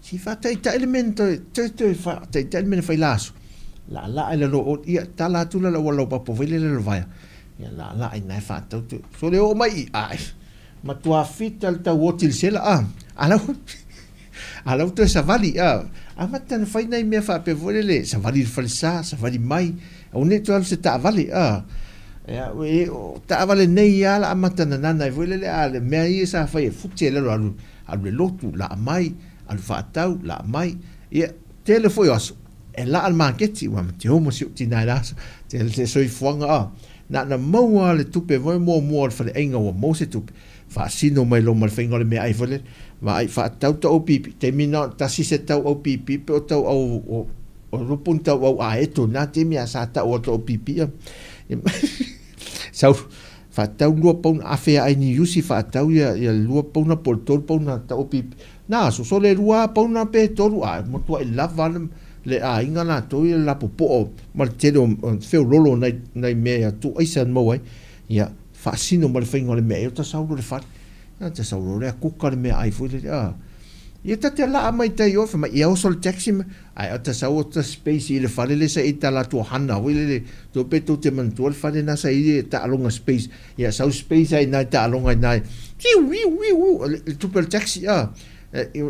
si faataitai le mea na toe, toe, toe faataitai le mea na fai la aso. Laalaa i lalo o, ia, tala atu la lau laupapa foi lele le vaea. Ia, laalaa i na e faatau te. So, le oo mai i, ai, Matua fita le tau oti i le sela, a, a lau, a lau toe savali, a, amata na fai nai mea faapea foi lele, savali i le falesa, savali mai, aua ne i toe alu se taavale, a, ia, e, o taavale nei lava la amata na nana ai foi lele, a le mea ia sa fai e futi ai lalo, alu, alu le lotu, laa mai, alu faatau, laa mai, ia, tele foi o aso, e laa le maketi, ua ma te o ma si ou tina i la aso, tele le soifuaga, a, Na ona maua lava le tupe foi muamua o le faleaiga ua maua se tupe, faasino mai loa ma le faiga o le meaai foi lele, vaai faatau tau aupipi, taimi na o le tasi se tau aupipi pe o tau au o lupu ni tau au aeto i na taimi a sa tau atu aupipi ia. Sau faatau lua pauna afe ai ni iusi faatau ia ia lua pauna po o le tolu pauna tau aupipi. Na aso sole lua pauna pe tolu a matuai lava le le aiga latou ia le lapopoa ma le tele o feololo o nai nai mea ia tuu aisa na maua ai, ia faasino ma le faiga o le meaai ota sau loa i le fale. Ia ta sau loa lea kuka le meaai foi lele a. Ia ta te laa mai tai o, fai mai ia oso le taxi ma, ae ota sau ota space i le fale lea sa i ta latou hana foi lele, tou pe tou te manatua le fale na sa i le taaloga space, ia sau space ai na i taaloga i na, wiu wiu wiu wiu, le tupe o le taxi a.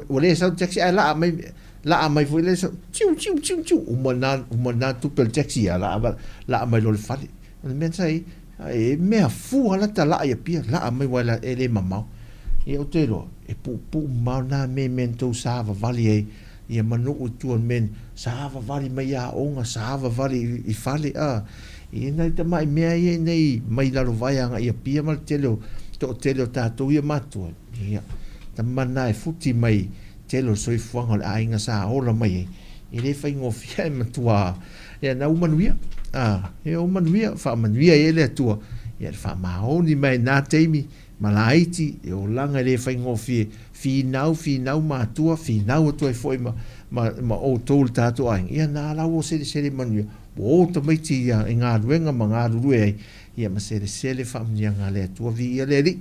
Ua le sau le taxi ae laa mai, laa mai foi lea sau, tiu tiu tiu tiu, uma na, uma na tupe o le taxi ia laa, laa mai loa i le fale. O le mea sa i, e mea fua la ta laa i Apia, laa mai aua e le mamao. Ia ou te iloa, e puupuu mamao na mea i mea na tou savavali ai ia ma nuu i tua i mea savavali mai i aoga, savavali i fale, a. I nai tamai mea ia nei mai lalovae agai i Apia ma le tele o, toatele o tatou ia matua, ia, tama na e futi mai tele o le soifuaga o le aiga sa ola mai ai, e le faigofie ae matua ia na ua manuia, a, ia ua manuia, faamanuia ai e le Atua, ia le faamaoni mai na taimi, ma laiti, e olaga e le faigofie, finau, finau matua, finau atu ai foi ma, ma, ma outou le tatou aiga, ia na la ua selesele manuia, ua o tamaiti ia i galuega ma galulue ai, ia ma selesele faamanuiaga a le Atua, viia le Alii.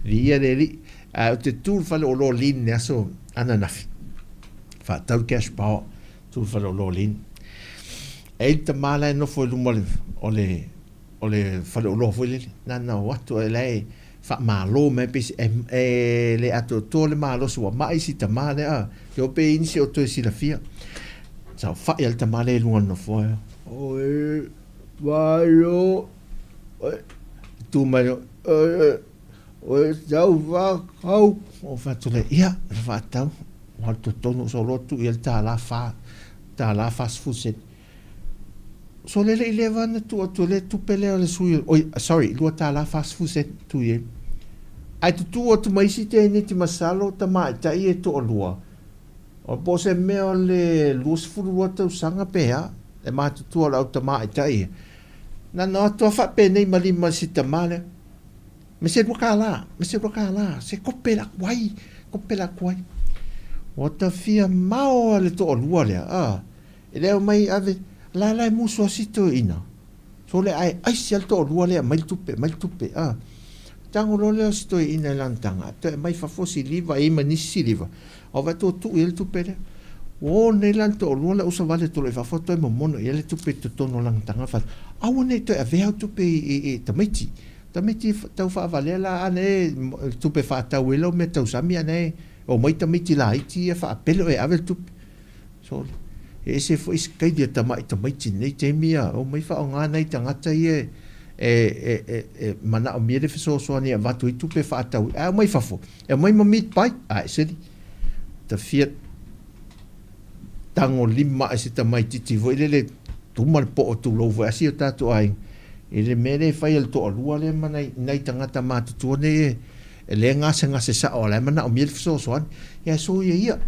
Viia le Alii. Ae ou te tu i le fale oloa Lin i le aso ananafi, faatau le cash power, tu i le fale oloa Lin. E i ai le tama la e nofo i luma o le, o le fale oloa foi lele, na ona o atu la e faamalo mai pei e, e le atoatoa le malosi ua mai si tama lea, a. Te o pe i ai nisi o toe silafia. Saofai lava le tama lea i luga o le nofoa, Oi, malo, oi, tu mai, oi, oi, tau whakau. Ou fai atu lea, ia, na whaatau, ua alu totonu, so loa tuu i ai le tālā whā, tālā 40 sene. So le le i leva na tuu atu e le tupe lea o le sui, oi, sorry, $2.40 sene tuu i ai. Ae tutu atu ma isi tēneti masalo tamaitai e toalua, O po o se mea o le 22 tausaga pe a, e matutua o le au tamaitai ia. Na na o atu lava faapenei ma lima i si tama lea, Me se $2, me se $2, se kope la aku ai, kope la aku ai. Ua ta fia mao lava le toalua lea, a, e le aumai ave, la la e musu lava si toeaina. Sole ae aisi lava le toalua lea, aumai le tupe, aumai le tupe, a. Tago loa lea o si toeaina i lana taga, toe aumai fafo siliva, e i ai ma nisi siliva, a vaai atu ua tuu i ai le tupe lea. Ua o nei la le toalua lea usa vale atu loa i fafo toe momono i ai le tupe i totonu o lana taga, fai atu, aua ne i toe avea au tupe i tamaiti. Tamaiti tau faavalea la ana e tupe faatau ai lau mea tausami ana e omai tamaiti laiti ia faapele oe e ave le tupe. Sole, e ese foi se kaili a tamai tamaiti i lenei taimi a omai faaaoga nai tagata ia e, e, e, e manaomia le fesoasoani e avatu ai tupe faatau ai, ae omai fafo, e omai ma meat pie, a e seli. Ta fia tago lima ae se tamaititi foi lele, tuma le poo tulou foi a si o tatou aiga, i le mea lea e fai e le toalua lea ma nai, nai tagata matutua nei e, E le gasegase sao a la e manaomia le fesoasoani. Ia e soia ia.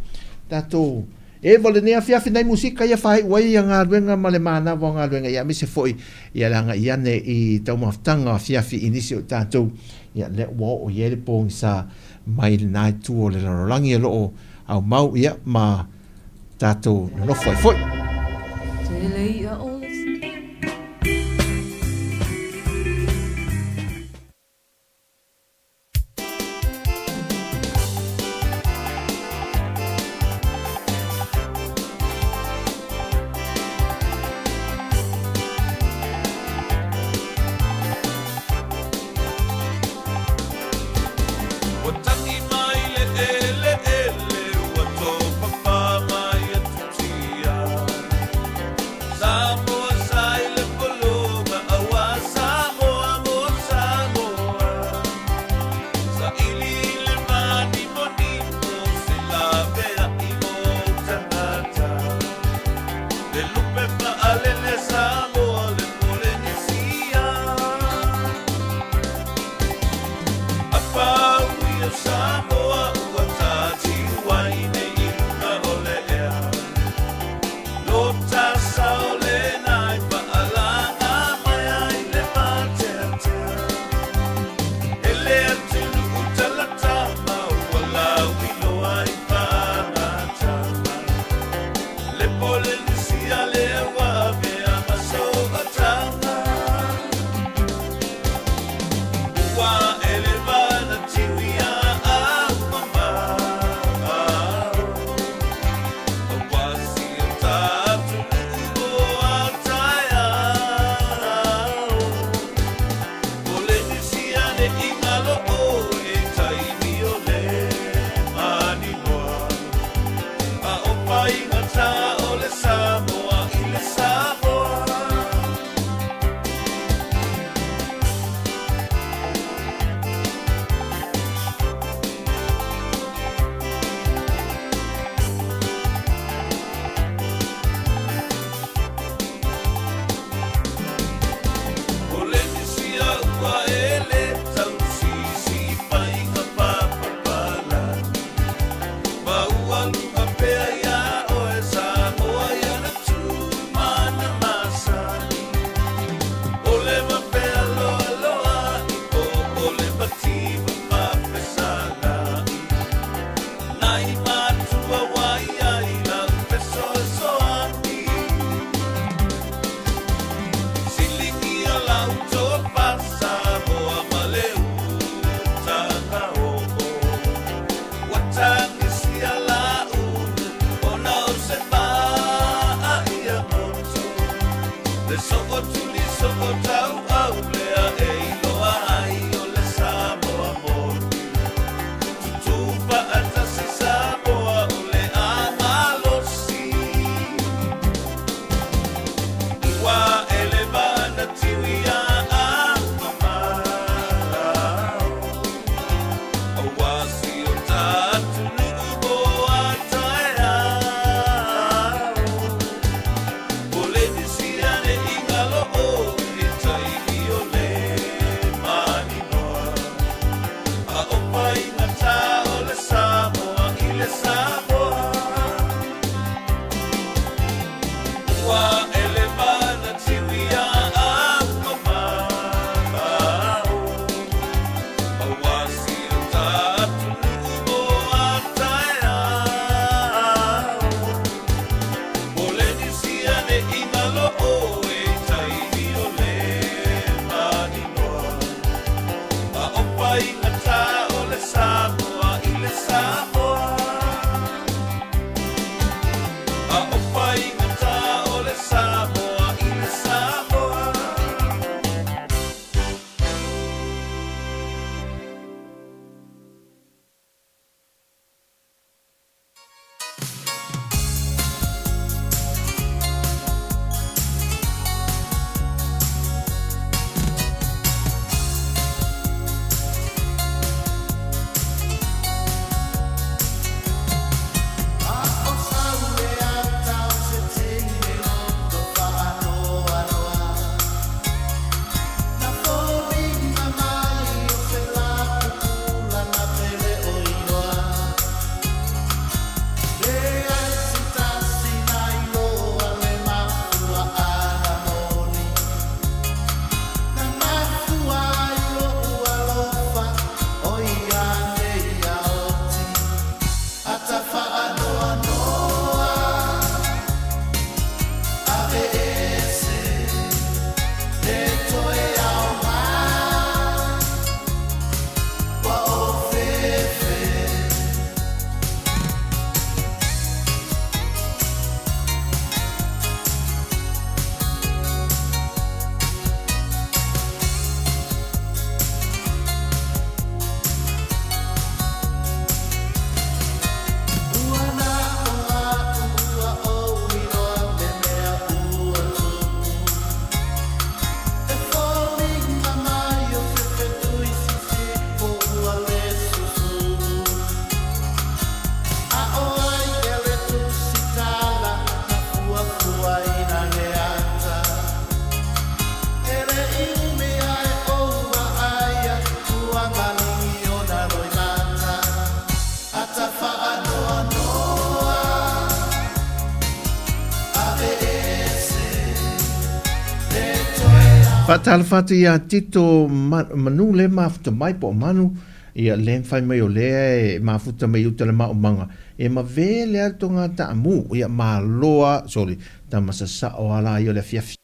Tatou Eva lenei afiafi nai musika ia faaiu ai ia galuega ma le manava o galuega ia aemaise foi ia le agai ane i taumafataga o afiafi i nisi o i tatou ia lea ua oo i ai le pogisa mai lena itu o le lalolagi o lo o aumau ia ma tatou nonofo ai foi. Ua tangi mai le eleele, ua topapa mai atu tia. Samoa. Faatalofa atu ia Tito Manu le mafuta mai po o Manu, ia le mafai mai o lea e mafuta mai uta le maumaga, e mave lea le toga taamu, ia maloa, sorry, tama sasao ala ia o le afiafi.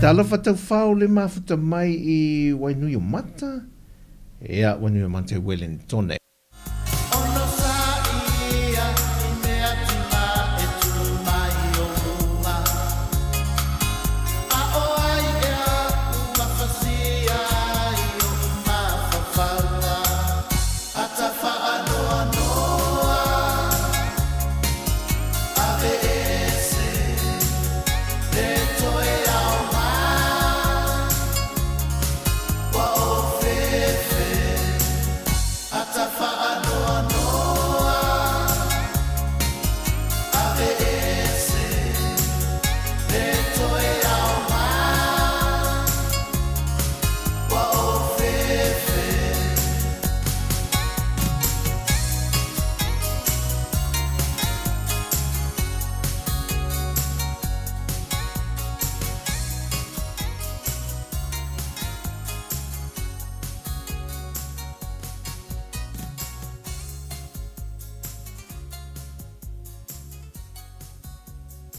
Talofa taufao le mafuta mai i Wainuiomata, ia Wainuiomata i Wellingtone.